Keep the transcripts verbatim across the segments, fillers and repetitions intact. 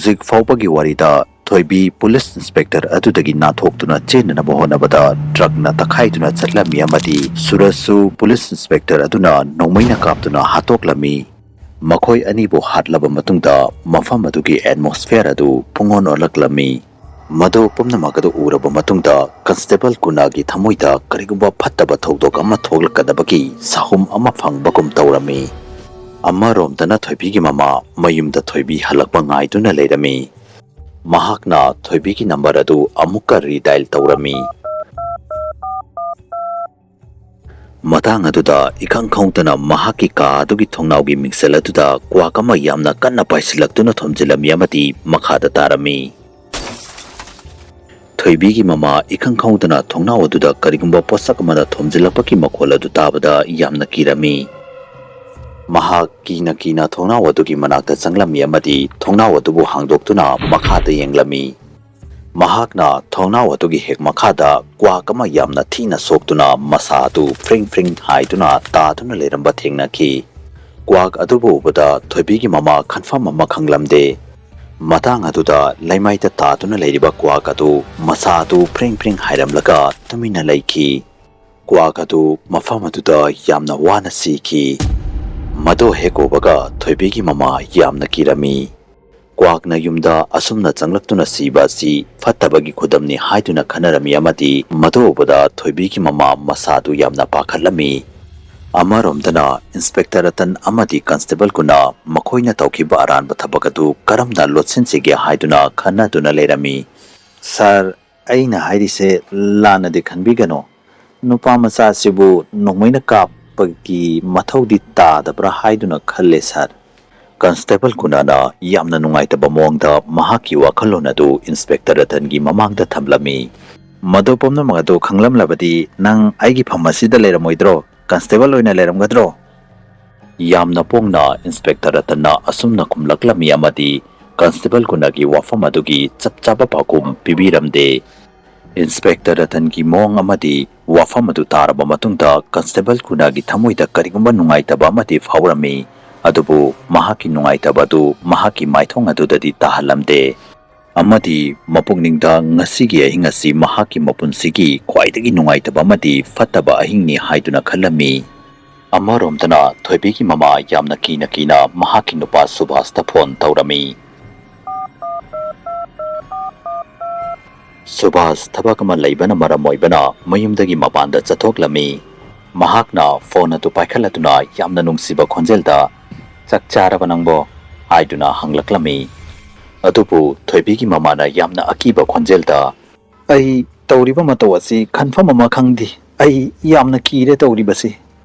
ꯍꯧꯖꯤꯛ ꯐꯥꯎꯕꯒꯤ ꯋꯥꯔꯤꯗ ꯊꯣꯏꯕꯤ ꯄꯨꯂꯤꯁ ꯏꯟꯁꯄꯦꯛꯇꯔ ꯑꯗꯨꯗꯒꯤ ꯅꯥꯟꯊꯣꯛꯇꯨꯅ ꯆꯦꯟꯅꯅꯕ ꯍꯣꯠꯅꯕꯗ ꯇ꯭ꯔꯛꯅ ꯇꯛꯈꯥꯏꯗꯨꯅ ꯆꯠꯂꯝꯃꯤ ꯑꯃꯗꯤ ꯁꯨꯔꯖꯁꯨ ꯄꯨꯂꯤꯁ ꯏꯟꯁꯄꯦꯛꯇꯔ ꯑꯗꯨꯅ ꯅꯣꯡꯃꯩꯅ ꯀꯥꯞꯇꯨꯅ ꯍꯥꯠꯇꯣꯛꯂꯝꯃꯤ꯫ ꯃꯈꯣꯏ ꯑꯅꯤꯕꯨ ꯍꯥꯠꯂꯕ ꯃꯇꯨꯡꯗ ꯃꯐꯝ ꯑꯗꯨꯒꯤ ꯑꯦꯠꯃꯣꯁꯐꯤꯌꯔ ꯑꯗꯨ ꯄꯨꯡꯑꯣꯟ ꯑꯣꯜꯂꯛꯂꯝꯃꯤ꯫ ꯃꯗꯨ ꯄꯨꯝꯅꯃꯛ ꯑꯗꯨ ꯎꯔꯕ ꯃꯇꯨꯡꯗ ꯀꯟꯁꯇꯦꯕꯜ ꯀꯨꯅꯥꯒꯤ ꯊꯃꯣꯏꯗ ꯀꯔꯤꯒꯨꯝꯕ ꯐꯠꯇꯕ ꯊꯧꯗꯣꯛ ꯑꯃ ꯊꯣꯛꯂꯛꯀꯗꯕꯒꯤ ꯁꯥꯍꯨꯝ ꯑꯃ ꯐꯪꯕꯒꯨꯝ ꯇꯧꯔꯝꯃꯤ꯫ ꯑꯃꯔꯣꯝꯗꯅ ꯊꯣꯏꯕꯤꯒꯤ ꯃꯃꯥ ꯃꯌꯨꯝꯗ ꯊꯣꯏꯕꯤ ꯍꯜꯂꯛꯄ ꯉꯥꯏꯗꯨꯅ ꯂꯩꯔꯝꯃꯤ꯫ ꯃꯍꯥꯛꯅ ꯊꯣꯏꯕꯤꯒꯤ ꯅꯝꯕꯔ ꯑꯗꯨ ꯑꯃꯨꯛꯀ ꯔꯤꯗꯥꯏꯜ ꯇꯧꯔꯝꯃꯤ꯫ ꯃꯇꯥꯡ ꯑꯗꯨꯗ ꯏꯈꯪ ꯈꯪꯍꯧꯗꯅ ꯃꯍꯥꯛꯀꯤ ꯀꯥ ꯑꯗꯨꯒꯤ ꯊꯣꯡꯅꯥꯎꯒꯤ ꯃꯤꯡꯁꯦꯜ ꯑꯗꯨꯗ ꯀ꯭ꯋꯥꯛ ꯑꯃ ꯌꯥꯝꯅ ꯀꯟꯅ ꯄꯥꯏꯁꯤꯜꯂꯛꯇꯨꯅ ꯊꯣꯝꯖꯤꯜꯂꯝꯃꯤ ꯑꯃꯗꯤ ꯃꯈꯥꯗ ꯇꯥꯔꯝꯃꯤ꯫ ꯊꯣꯏꯕꯤꯒꯤ ꯃꯃꯥ ꯏꯈꯪ ꯈꯪꯍꯧꯗꯅ ꯊꯣꯡꯅꯥꯎ ꯑꯗꯨꯗ ꯀꯔꯤꯒꯨꯝꯕ ꯄꯣꯠꯁꯛ ꯑꯃꯅ ꯊꯣꯝꯖꯤꯜꯂꯛꯄꯒꯤ ꯃꯈꯣꯜ ꯑꯗꯨ ꯇꯥꯕꯗ ꯌꯥꯝꯅ ꯀꯤꯔꯝꯃꯤ꯫ ꯃꯍꯥꯛ ꯀꯤꯅ ꯀꯤꯅ ꯊꯣꯡꯅꯥꯎ ꯑꯗꯨꯒꯤ ꯃꯅꯥꯛꯇ ꯆꯪꯂꯝꯃꯤ ꯑꯃꯗꯤ ꯊꯣꯡꯅꯥꯎ ꯑꯗꯨꯕꯨ ꯍꯥꯡꯗꯣꯛꯇꯨꯅ ꯃꯈꯥꯗ ꯌꯦꯡꯂꯝꯃꯤ꯫ ꯃꯍꯥꯛꯅ ꯊꯣꯡꯅꯥꯎ ꯑꯗꯨꯒꯤ ꯍꯦꯛ ꯃꯈꯥꯗ ꯀ꯭ꯋꯥꯛ ꯑꯃ ꯌꯥꯝꯅ ꯊꯤꯅ ꯁꯣꯛꯇꯨꯅ ꯃꯁꯥ ꯑꯗꯨ ꯐ꯭ꯔꯤꯡ ꯐ꯭ꯔꯤꯡ ꯍꯥꯏꯗꯨꯅ ꯇꯥꯗꯨꯅ ꯂꯩꯔꯝꯕ ꯊꯦꯡꯅꯈꯤ꯫ ꯀ꯭ꯋꯥꯛ ꯑꯗꯨꯕꯨ ꯎꯕꯗ ꯊꯣꯏꯕꯤꯒꯤ ꯃꯃꯥ ꯈꯟꯐꯝ ꯑꯃ ꯈꯪꯂꯝꯗꯦ꯫ ꯃꯇꯥꯡ ꯑꯗꯨꯗ ꯂꯩꯃꯥꯏꯗ ꯇꯥꯗꯨꯅ ꯂꯩꯔꯤꯕ ꯀ꯭ꯋꯥꯛ ꯑꯗꯨ ꯃꯁꯥ ꯑꯗꯨ ꯐ꯭ꯔꯤꯡ ꯐ꯭ꯔꯤꯡ ꯍꯥꯏꯔꯝꯂꯒ ꯇꯨꯃꯤꯟꯅ ꯂꯩꯈꯤ꯫ ꯀ꯭ꯋꯥꯛ ꯑꯗꯨ ꯃꯐꯝ ꯑꯗꯨꯗ ꯌꯥꯝꯅ ꯋꯥꯅ ꯁꯤꯈꯤ꯫ ꯃꯗꯨ ꯍꯦꯛ ꯎꯕꯒ ꯊꯣꯏꯕꯤꯒꯤ ꯃꯃꯥ ꯌꯥꯝꯅ ꯀꯤꯔꯝꯃꯤ꯫ ꯀ꯭ꯋꯥꯛꯅ ꯌꯨꯝꯗ ꯑꯁꯨꯝꯅ ꯆꯪꯂꯛꯇꯨꯅ ꯁꯤꯕ ꯑꯁꯤ ꯐꯠꯇꯕꯒꯤ ꯈꯨꯗꯝꯅꯤ ꯍꯥꯏꯗꯨꯅ ꯈꯟꯅꯔꯝꯃꯤ ꯑꯃꯗꯤ ꯃꯗꯨ ꯎꯕꯗ ꯊꯣꯏꯕꯤꯒꯤ ꯃꯃꯥ ꯃꯁꯥꯗꯨ ꯌꯥꯝꯅ ꯄꯥꯈꯠꯂꯝꯃꯤ꯫ ꯑꯃꯔꯣꯝꯗꯅ ꯏꯟꯁꯄꯦꯛꯇꯔ ꯔꯇꯟ ꯑꯃꯗꯤ ꯀꯟꯁꯇꯦꯕꯜ ꯀꯨꯅꯥ ꯃꯈꯣꯏꯅ ꯇꯧꯈꯤꯕ ꯑꯔꯥꯟꯕ ꯊꯕꯛ ꯑꯗꯨ ꯀꯔꯝꯅ ꯂꯣꯠꯁꯤꯟꯁꯤꯒꯦ ꯍꯥꯏꯗꯨꯅ ꯈꯟꯅꯗꯨꯅ ꯂꯩꯔꯝꯃꯤ꯫ ꯁꯥꯔ, ꯑꯩꯅ ꯍꯥꯏꯔꯤꯁꯦ ꯂꯥꯟꯅꯗꯤ ꯈꯟꯕꯤꯒꯅꯨ꯫ ꯅꯨꯄꯥ ꯃꯆꯥꯁꯤꯕꯨ ꯅꯣꯡꯃꯩꯅ ꯀꯥꯞꯄꯒꯤ ꯃꯊꯧꯗꯤ ꯇꯥꯗꯕ꯭ꯔꯥ ꯍꯥꯏꯗꯨꯅ ꯈꯜꯂꯦ, ꯁꯥꯔ꯫ ꯀꯟꯁꯇꯦꯕꯜ ꯀꯨꯅꯥꯅ ꯌꯥꯝꯅ ꯅꯨꯡꯉꯥꯏꯇꯕ ꯃꯑꯣꯡꯗ ꯃꯍꯥꯛꯀꯤ ꯋꯥꯈꯜꯂꯣꯟ ꯑꯗꯨ ꯏꯟꯁꯄꯦꯛꯇꯔ ꯔꯇꯟꯒꯤ ꯃꯃꯥꯡꯗ ꯊꯝꯂꯝꯃꯤ꯫ ꯃꯗꯨ ꯄꯨꯝꯅꯃꯛ ꯑꯗꯨ ꯈꯪꯂꯝꯂꯕꯗꯤ ꯅꯪ ꯑꯩꯒꯤ ꯐꯝ ꯑꯁꯤꯗ ꯂꯩꯔꯝꯃꯣꯏꯗ꯭ꯔꯣ? ꯀꯟꯁꯇꯦꯕꯜ ꯑꯣꯏꯅ ꯂꯩꯔꯝꯒꯗ꯭ꯔꯣ? ꯌꯥꯝꯅ ꯄꯣꯡꯅ ꯏꯟꯁꯄꯦꯛꯇꯔ ꯔꯇꯟꯅ ꯑꯁꯨꯝꯅ ꯈꯨꯝꯂꯛꯂꯝꯃꯤ ꯑꯃꯗꯤ ꯀꯟꯁꯇꯦꯕꯜ ꯀꯨꯅꯥꯒꯤ ꯋꯥꯐꯝ ꯑꯗꯨꯒꯤ ꯆꯞ ꯆꯥꯕ ꯄꯥꯎꯈꯨꯝ ꯄꯤꯕꯤꯔꯝꯗꯦ꯫ ꯏꯟꯁꯄꯦꯛꯇꯔ ꯔꯇꯟꯒꯤ ꯃꯑꯣꯡ ꯑꯃꯗꯤ ꯋꯥꯐꯝ ꯑꯗꯨ ꯇꯥꯔꯕ ꯃꯇꯨꯡꯗ ꯀꯟꯁꯇꯦꯕꯜ ꯀꯨꯅꯥꯒꯤ ꯊꯃꯣꯏꯗ ꯀꯔꯤꯒꯨꯝꯕ ꯅꯨꯡꯉꯥꯏꯇꯕ ꯑꯃꯗꯤ ꯐꯥꯎꯔꯝꯃꯤ꯫ ꯑꯗꯨꯕꯨ ꯃꯍꯥꯛꯀꯤ ꯅꯨꯡꯉꯥꯏꯇꯕ ꯑꯗꯨ ꯃꯍꯥꯛꯀꯤ ꯃꯥꯏꯊꯣꯡ ꯑꯗꯨꯗꯗꯤ ꯇꯥꯍꯜꯂꯝꯗꯦ꯫ ꯑꯃꯗꯤ ꯃꯄꯨꯛꯅꯤꯡꯗ ꯉꯁꯤꯒꯤ ꯑꯍꯤꯡ ꯑꯁꯤ ꯃꯍꯥꯛꯀꯤ ꯃꯄꯨꯟꯁꯤꯒꯤ ꯈ꯭ꯋꯥꯏꯗꯒꯤ ꯅꯨꯡꯉꯥꯏꯇꯕ ꯑꯃꯗꯤ ꯐꯠꯇꯕ ꯑꯍꯤꯡꯅꯤ ꯍꯥꯏꯗꯨꯅ ꯈꯜꯂꯝꯃꯤ꯫ ꯑꯃꯔꯣꯝꯗꯅ ꯊꯣꯏꯕꯤꯒꯤ ꯃꯃꯥ ꯌꯥꯝꯅ ꯀꯤꯅ ꯀꯤꯅ ꯃꯍꯥꯛꯀꯤ ꯅꯨꯄꯥ ꯁꯨꯕꯥꯁꯇ ꯐꯣꯟ ꯇꯧꯔꯝꯃꯤ꯫ ꯁꯨꯕꯥꯁ ꯊꯕꯛ ꯑꯃ ꯂꯩꯕꯅ ꯃꯔꯝ ꯑꯣꯏꯕꯅ ꯃꯌꯨꯝꯗꯒꯤ ꯃꯄꯥꯟꯗ ꯆꯠꯊꯣꯛꯂꯝꯃꯤ꯫ ꯃꯍꯥꯛꯅ ꯐꯣꯟ ꯑꯗꯨ ꯄꯥꯏꯈꯠꯂꯗꯨꯅ ꯌꯥꯝꯅ ꯅꯨꯡꯁꯤꯕ ꯈꯣꯟꯖꯦꯜꯗ, "ꯆꯥꯛ ꯆꯥꯔꯕ ꯅꯪꯕꯣ?" ꯍꯥꯏꯗꯨꯅ ꯍꯪꯂꯛꯂꯝꯃꯤ꯫ ꯑꯗꯨꯕꯨ ꯊꯣꯏꯕꯤꯒꯤ ꯃꯃꯥꯅ ꯌꯥꯝꯅ ꯑꯀꯤꯕ ꯈꯣꯟꯖꯦꯜꯗ, "ꯑꯩ ꯇꯧꯔꯤꯕ ꯃꯇꯧ ꯑꯁꯤ ꯈꯟꯐꯝ ꯑꯃ ꯈꯪꯗꯦ꯫ ꯑꯩ ꯌꯥꯝꯅ ꯀꯤꯔꯦ ꯇꯧꯔꯤꯕꯁꯤ꯫"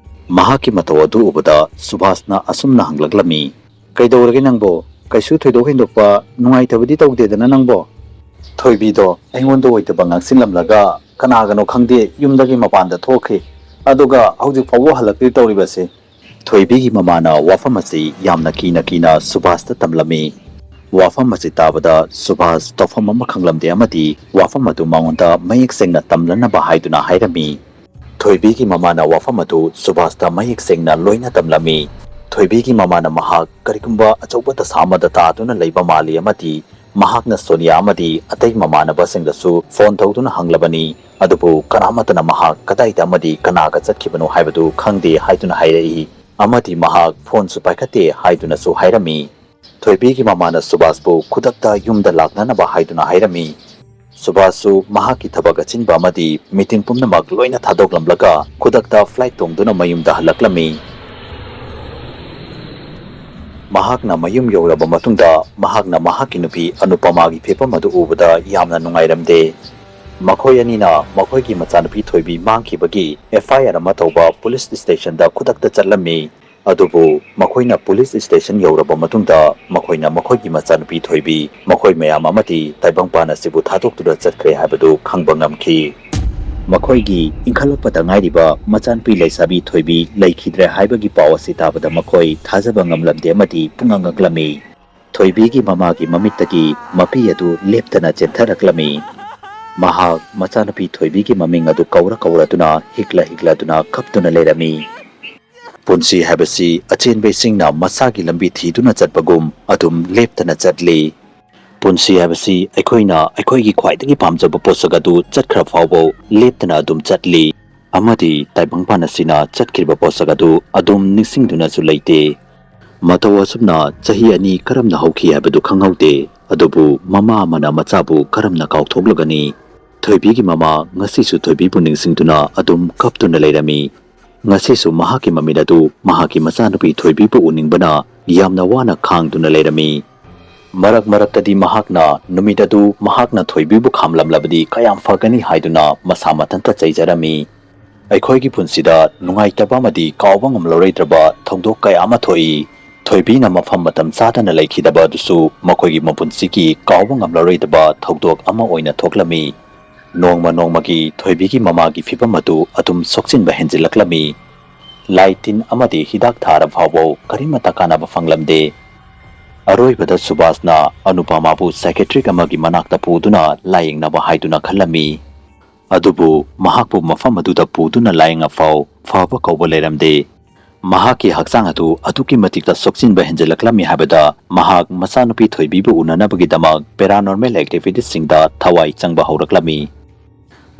ꯃꯍꯥꯛꯀꯤ ꯃꯇꯧ ꯑꯗꯨ ꯎꯕꯗ ꯁꯨꯕꯥꯁꯅ ꯑꯁꯨꯝꯅ ꯍꯪꯂꯛꯂꯝꯃꯤ, "ꯀꯩꯗꯧꯔꯒꯦ ꯅꯪꯕꯣ? ꯀꯩꯁꯨ ꯊꯣꯏꯗꯣꯛ ꯍꯦꯟꯗꯣꯛꯄ ꯅꯨꯡꯉꯥꯏꯇꯕꯗꯤ ꯇꯧꯗꯦꯗꯅ ꯅꯪꯕꯣ?" ꯊꯣꯏꯕꯤꯗꯣ ꯑꯩꯉꯣꯟꯗ ꯑꯣꯏꯗꯕ ꯉꯥꯡꯁꯤꯜꯂꯝꯂꯒ ꯀꯅꯥꯒꯅꯣ ꯈꯪꯗꯦ ꯌꯨꯝꯗꯒꯤ ꯃꯄꯥꯟꯗ ꯊꯣꯛꯈꯤ꯫ ꯑꯗꯨꯒ ꯍꯧꯖꯤꯛ ꯐꯥꯎꯕ ꯍꯜꯂꯛꯇ꯭ꯔꯤ ꯇꯧꯔꯤꯕꯁꯦ꯫ ꯊꯣꯏꯕꯤꯒꯤ ꯃꯃꯥꯅ ꯋꯥꯐꯝ ꯑꯁꯤ ꯌꯥꯝꯅ ꯀꯤꯅ ꯀꯤꯅ ꯁꯨꯕꯥꯁꯇ ꯇꯝꯂꯝꯃꯤ꯫ ꯋꯥꯐꯝ ꯑꯁꯤ ꯇꯥꯕꯗ ꯁꯨꯕꯥꯁ ꯇꯧꯐꯝ ꯑꯃ ꯈꯪꯂꯝꯗꯦ ꯑꯃꯗꯤ ꯋꯥꯐꯝ ꯑꯗꯨ ꯃꯉꯣꯟꯗ ꯃꯌꯦꯛ ꯁꯦꯡꯅ ꯇꯝꯂꯅꯕ ꯍꯥꯏꯗꯨꯅ ꯍꯥꯏꯔꯝꯃꯤ꯫ ꯊꯣꯏꯕꯤꯒꯤ ꯃꯃꯥꯅ ꯋꯥꯐꯝ ꯑꯗꯨ ꯁꯨꯕꯥꯁꯇ ꯃꯌꯦꯛ ꯁꯦꯡꯅ ꯂꯣꯏꯅ ꯇꯝꯂꯝꯃꯤ꯫ ꯊꯣꯏꯕꯤꯒꯤ ꯃꯃꯥꯅ ꯃꯍꯥꯛ ꯀꯔꯤꯒꯨꯝꯕ ꯑꯆꯧꯕ ꯗꯁꯥ ꯑꯃꯗ ꯇꯥꯗꯨꯅ ꯂꯩꯕ ꯃꯥꯜꯂꯤ ꯑꯃꯗꯤ ꯃꯍꯥꯛꯅ ꯁꯣꯅꯤꯌꯥ ꯑꯃꯗꯤ ꯑꯇꯩ ꯃꯃꯥꯟꯅꯕꯁꯤꯡꯗꯁꯨ ꯐꯣꯟ ꯇꯧꯗꯨꯅ ꯍꯪꯂꯕꯅꯤ, ꯑꯗꯨꯕꯨ ꯀꯅꯥꯃꯠꯇꯅ ꯃꯍꯥꯛ ꯀꯗꯥꯏꯗ ꯑꯃꯗꯤ ꯀꯅꯥꯒ ꯆꯠꯈꯤꯕꯅꯣ ꯍꯥꯏꯕꯗꯨ ꯈꯪꯗꯦ ꯍꯥꯏꯗꯨꯅ ꯍꯥꯏꯔꯛꯏ꯫ ꯑꯃꯗꯤ ꯃꯍꯥꯛ ꯐꯣꯟꯁꯨ ꯄꯥꯏꯈꯠꯇꯦ ꯍꯥꯏꯗꯨꯅꯁꯨ ꯍꯥꯏꯔꯝꯃꯤ꯫ ꯊꯣꯏꯕꯤꯒꯤ ꯃꯃꯥꯅ ꯁꯨꯕꯥꯁꯄꯨ ꯈꯨꯗꯛꯇ ꯌꯨꯝꯗ ꯂꯥꯛꯅꯅꯕ ꯍꯥꯏꯗꯨꯅ ꯍꯥꯏꯔꯝꯃꯤ꯫ ꯁꯨꯕꯥꯁꯁꯨ ꯃꯍꯥꯛꯀꯤ ꯊꯕꯛ ꯑꯆꯤꯟꯕ ꯑꯃꯗꯤ ꯃꯤꯇꯤꯡ ꯄꯨꯝꯅꯃꯛ ꯂꯣꯏꯅ ꯊꯥꯗꯣꯛꯂꯝꯂꯒ ꯈꯨꯗꯛꯇ ꯐ꯭ꯂꯥꯏꯠ ꯇꯣꯡꯗꯨꯅ ꯃꯌꯨꯝꯗ ꯍꯜꯂꯛꯂꯝꯃꯤ꯫ ꯃꯍꯥꯛꯅ ꯃꯌꯨꯝ ꯌꯧꯔꯕ ꯃꯇꯨꯡꯗ ꯃꯍꯥꯛꯅ ꯃꯍꯥꯛꯀꯤ ꯅꯨꯄꯤ ꯑꯅꯨꯄꯃꯥꯒꯤ ꯐꯤꯕꯝ ꯑꯗꯨ ꯎꯕꯗ ꯌꯥꯝꯅ ꯅꯨꯡꯉꯥꯏꯔꯝꯗꯦ꯫ ꯃꯈꯣꯏ ꯑꯅꯤꯅ ꯃꯈꯣꯏꯒꯤ ꯃꯆꯥꯅꯨꯄꯤ ꯊꯣꯏꯕꯤ ꯃꯥꯡꯈꯤꯕꯒꯤ ꯑꯦꯐ ꯑꯥꯏ ꯑꯥꯔ ꯑꯃ ꯇꯧꯕ ꯄꯨꯂꯤꯁ ꯁ꯭ꯇꯦꯁꯟꯗ ꯈꯨꯗꯛꯇ ꯆꯠꯂꯝꯃꯤ꯫ ꯑꯗꯨꯕꯨ ꯃꯈꯣꯏꯅ ꯄꯨꯂꯤꯁ ꯁ꯭ꯇꯦꯁꯟ ꯌꯧꯔꯕ ꯃꯇꯨꯡꯗ ꯃꯈꯣꯏꯅ ꯃꯈꯣꯏꯒꯤ ꯃꯆꯥꯅꯨꯄꯤ ꯊꯣꯏꯕꯤ, ꯃꯈꯣꯏ ꯃꯌꯥꯝ ꯑꯃꯗꯤ ꯇꯥꯏꯕꯪꯄꯥꯟ ꯑꯁꯤꯕꯨ ꯊꯥꯗꯣꯛꯇꯨꯅ ꯆꯠꯈ꯭ꯔꯦ ꯍꯥꯏꯕꯗꯨ ꯈꯪꯕ ꯉꯝꯈꯤ꯫ ꯃꯈꯣꯏꯒꯤ ꯏꯟꯈꯠꯂꯛꯄꯗ ꯉꯥꯏꯔꯤꯕ ꯃꯆꯥꯅꯨꯄꯤ ꯂꯩꯁꯥꯕꯤ ꯊꯣꯏꯕꯤ ꯂꯩꯈꯤꯗ꯭ꯔꯦ ꯍꯥꯏꯕꯒꯤ ꯄꯥꯎ ꯑꯁꯤ ꯇꯥꯕꯗ ꯃꯈꯣꯏ ꯊꯥꯖꯕ ꯉꯝꯂꯝꯗꯦ ꯑꯃꯗꯤ ꯄꯨꯡꯉꯛ ꯉꯛꯂꯝꯃꯤ꯫ ꯊꯣꯏꯕꯤꯒꯤ ꯃꯃꯥꯒꯤ ꯃꯃꯤꯠꯇꯒꯤ ꯃꯄꯤ ꯑꯗꯨ ꯂꯦꯞꯇꯅ ꯆꯦꯟꯊꯔꯛꯂꯝꯃꯤ꯫ ꯃꯍꯥꯛ ꯃꯆꯥꯅꯨꯄꯤ ꯊꯣꯏꯕꯤꯒꯤ ꯃꯃꯤꯡ ꯑꯗꯨ ꯀꯧꯔ ꯀꯧꯔꯗꯨꯅ ꯍꯤꯛꯂ ꯍꯤꯛꯂꯗꯨꯅ ꯀꯞꯇꯨꯅ ꯂꯩꯔꯝꯃꯤ꯫ ꯄꯨꯟꯁꯤ ꯍꯥꯏꯕꯁꯤ ꯑꯆꯦꯟꯕ ꯏꯁꯤꯡꯅ ꯃꯁꯥꯒꯤ ꯂꯝꯕꯤ ꯊꯤꯗꯨꯅ ꯆꯠꯄꯒꯨꯝ ꯑꯗꯨꯝ ꯂꯦꯞꯇꯅ ꯆꯠꯂꯤ꯫ ꯄꯨꯟꯁꯤ ꯍꯥꯏꯕꯁꯤ ꯑꯩꯈꯣꯏꯅ ꯑꯩꯈꯣꯏꯒꯤ ꯈ꯭ꯋꯥꯏꯗꯒꯤ ꯄꯥꯝꯖꯕ ꯄꯣꯠꯁꯛ ꯑꯗꯨ ꯆꯠꯈ꯭ꯔ ꯐꯥꯎꯕ ꯂꯦꯞꯇꯅ ꯑꯗꯨꯝ ꯆꯠꯂꯤ꯫ ꯑꯃꯗꯤ ꯇꯥꯏꯕꯪꯄꯥꯟ ꯑꯁꯤꯅ ꯆꯠꯈ꯭ꯔꯤꯕ ꯄꯣꯠꯁꯛ ꯑꯗꯨ ꯑꯗꯨꯝ ꯅꯤꯡꯁꯤꯡꯗꯨꯅꯁꯨ ꯂꯩꯇꯦ꯫ ꯃꯇꯧ ꯑꯁꯨꯝꯅ ꯆꯍꯤ ꯑꯅꯤ ꯀꯔꯝꯅ ꯍꯧꯈꯤ ꯍꯥꯏꯕꯗꯨ ꯈꯪꯍꯧꯗꯦ꯫ ꯑꯗꯨꯕꯨ ꯃꯃꯥ ꯑꯃꯅ ꯃꯆꯥꯕꯨ ꯀꯔꯝꯅ ꯀꯥꯎꯊꯣꯛꯂꯒꯅꯤ? ꯊꯣꯏꯕꯤꯒꯤ ꯃꯃꯥ ꯉꯁꯤꯁꯨ ꯊꯣꯏꯕꯤꯕꯨ ꯅꯤꯡꯁꯤꯡꯗꯨꯅ ꯑꯗꯨꯝ ꯀꯞꯇꯨꯅ ꯂꯩꯔꯝꯃꯤ꯫ ꯉꯁꯤꯁꯨ ꯃꯍꯥꯛꯀꯤ ꯃꯃꯤꯠ ꯑꯗꯨ ꯃꯍꯥꯛꯀꯤ ꯃꯆꯥꯅꯨꯄꯤ ꯊꯣꯏꯕꯤꯕꯨ ꯎꯅꯤꯡꯕꯅ ꯌꯥꯝꯅ ꯋꯥꯅ ꯈꯥꯡꯗꯨꯅ ꯂꯩꯔꯝꯃꯤ꯫ ꯃꯔꯛ ꯃꯔꯛꯇꯗꯤ ꯃꯍꯥꯛꯅ ꯅꯨꯃꯤꯠ ꯑꯗꯨ ꯃꯍꯥꯛꯅ ꯊꯣꯏꯕꯤꯕꯨ ꯈꯥꯝꯂꯝꯂꯕꯗꯤ ꯀꯌꯥꯝ ꯐꯒꯅꯤ ꯍꯥꯏꯗꯨꯅ ꯃꯁꯥ ꯃꯊꯟꯇ ꯆꯩꯖꯔꯝꯃꯤ꯫ ꯑꯩꯈꯣꯏꯒꯤ ꯄꯨꯟꯁꯤꯗ ꯅꯨꯡꯉꯥꯏꯇꯕ ꯑꯃꯗꯤ ꯀꯥꯎꯕ ꯉꯝꯂꯔꯣꯏꯗ꯭ꯔꯕ ꯊꯧꯗꯣꯛ ꯀꯌꯥ ꯑꯃ ꯊꯣꯛꯏ꯫ ꯊꯣꯏꯕꯤꯅ ꯃꯐꯝ ꯃꯇꯝ ꯆꯥꯗꯅ ꯂꯩꯈꯤꯗꯕ ꯑꯗꯨꯁꯨ ꯃꯈꯣꯏꯒꯤ ꯃꯄꯨꯟꯁꯤꯒꯤ ꯀꯥꯎꯕ ꯉꯝꯂꯔꯣꯏꯗꯕ ꯊꯧꯗꯣꯛ ꯑꯃ ꯑꯣꯏꯅ ꯊꯣꯛꯂꯝꯃꯤ꯫ ꯅꯣꯡꯃ ꯅꯣꯡꯃꯒꯤ ꯊꯣꯏꯕꯤꯒꯤ ꯃꯃꯥꯒꯤ ꯐꯤꯕꯝ ꯑꯗꯨ ꯑꯗꯨꯝ ꯁꯣꯛꯆꯤꯟꯕ ꯍꯦꯟꯖꯤꯜꯂꯛꯂꯝꯃꯤ꯫ ꯂꯥꯏ ꯇꯤꯟ ꯑꯃꯗꯤ ꯍꯤꯗꯥꯛ ꯊꯥꯔ ꯐꯥꯎꯕ ꯀꯔꯤꯃꯠꯇ ꯀꯥꯟꯅꯕ ꯐꯪꯂꯝꯗꯦ꯫ ꯑꯔꯣꯏꯕꯗ ꯁꯨꯕꯥꯁꯅ ꯑꯅꯨꯄꯃꯥꯕꯨ psychiatric ꯑꯃꯒꯤ ꯃꯅꯥꯛꯇ ꯄꯨꯗꯨꯅ ꯂꯥꯌꯦꯡꯅꯕ ꯍꯥꯏꯗꯨꯅ ꯈꯜꯂꯝꯃꯤ꯫ ꯑꯗꯨꯕꯨ ꯃꯍꯥꯛꯄꯨ ꯃꯐꯝ ꯑꯗꯨꯗ ꯄꯨꯗꯨꯅ ꯂꯥꯌꯦꯡꯉꯐꯥꯎ ꯐꯕ ꯀꯧꯕ ꯂꯩꯔꯝꯗꯦ꯫ ꯃꯍꯥꯛꯀꯤ ꯍꯛꯆꯥꯡ ꯑꯗꯨ ꯑꯗꯨꯛꯀꯤ ꯃꯇꯤꯛꯇ ꯁꯣꯛꯆꯤꯟꯕ ꯍꯦꯟꯖꯤꯜꯂꯛꯂꯝꯃꯤ ꯍꯥꯏꯕꯗ ꯃꯍꯥꯛ ꯃꯆꯥꯅꯨꯄꯤ ꯊꯣꯏꯕꯤꯕꯨ ꯎꯅꯅꯕꯒꯤꯗꯃꯛ paranormal activitiesꯁꯤꯡꯗ ꯊꯋꯥꯏ ꯆꯪꯕ ꯍꯧꯔꯛꯂꯝꯃꯤ꯫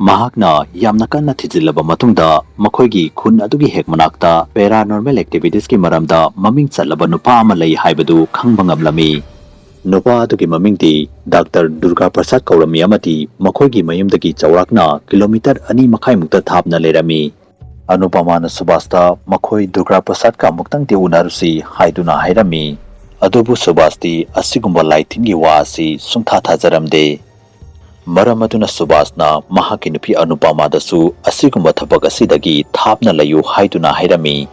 ꯃꯍꯥꯛꯅ ꯌꯥꯝꯅ ꯀꯟꯅ ꯊꯤꯖꯤꯜꯂꯕ ꯃꯇꯨꯡꯗ ꯃꯈꯣꯏꯒꯤ ꯈꯨꯟ ꯑꯗꯨꯒꯤ ꯍꯦꯛ ꯃꯅꯥꯛꯇ paranormal activitiesꯀꯤ ꯃꯔꯝꯗ ꯃꯃꯤꯡ ꯆꯠꯂꯕ ꯅꯨꯄꯥ ꯑꯃ ꯂꯩ ꯍꯥꯏꯕꯗꯨ ꯈꯪꯕ ꯉꯝꯂꯝꯃꯤ꯫ ꯅꯨꯄꯥ ꯑꯗꯨꯒꯤ ꯃꯃꯤꯡꯗꯤ ꯗꯥꯛꯇꯔ ꯗꯨꯔꯒꯥ ꯄ꯭ꯔꯁꯥꯗ ꯀꯧꯔꯝꯃꯤ ꯑꯃꯗꯤ ꯃꯈꯣꯏꯒꯤ ꯃꯌꯨꯝꯗꯒꯤ ꯆꯥꯎꯔꯥꯛꯅ ꯀꯤꯂꯣꯃꯤꯇꯔ ꯑꯅꯤ ꯃꯈꯥꯏꯃꯨꯛꯇ ꯊꯥꯞꯅ ꯂꯩꯔꯝꯃꯤ꯫ ꯑꯅꯨꯄꯃꯥꯅ ꯁꯨꯕꯥꯁꯇ ꯃꯈꯣꯏ ꯗꯨꯔꯒꯥ ꯄ꯭ꯔꯁꯥꯗꯀ ꯑꯃꯨꯛꯇꯪꯗꯤ ꯎꯅꯔꯨꯁꯤ ꯍꯥꯏꯗꯨꯅ ꯍꯥꯏꯔꯝꯃꯤ꯫ ꯑꯗꯨꯕꯨ ꯁꯨꯕꯥꯁꯇꯤ ꯑꯁꯤꯒꯨꯝꯕ ꯂꯥꯏ ꯇꯤꯟꯒꯤ ꯋꯥ ꯑꯁꯤ ꯁꯨꯡꯊꯥ ꯊꯥꯖꯔꯝꯗꯦ꯫ ꯃꯔꯝ ꯑꯗꯨꯅ ꯁꯨꯕꯥꯁꯅ ꯃꯍꯥꯛꯀꯤ ꯅꯨꯄꯤ ꯑꯅꯨꯄꯃꯥꯗꯁꯨ ꯑꯁꯤꯒꯨꯝꯕ ꯊꯕꯛ ꯑꯁꯤꯗꯒꯤ ꯊꯥꯞꯅ ꯂꯩꯌꯨ ꯍꯥꯏꯗꯨꯅ ꯍꯥꯏꯔꯝꯃꯤ꯫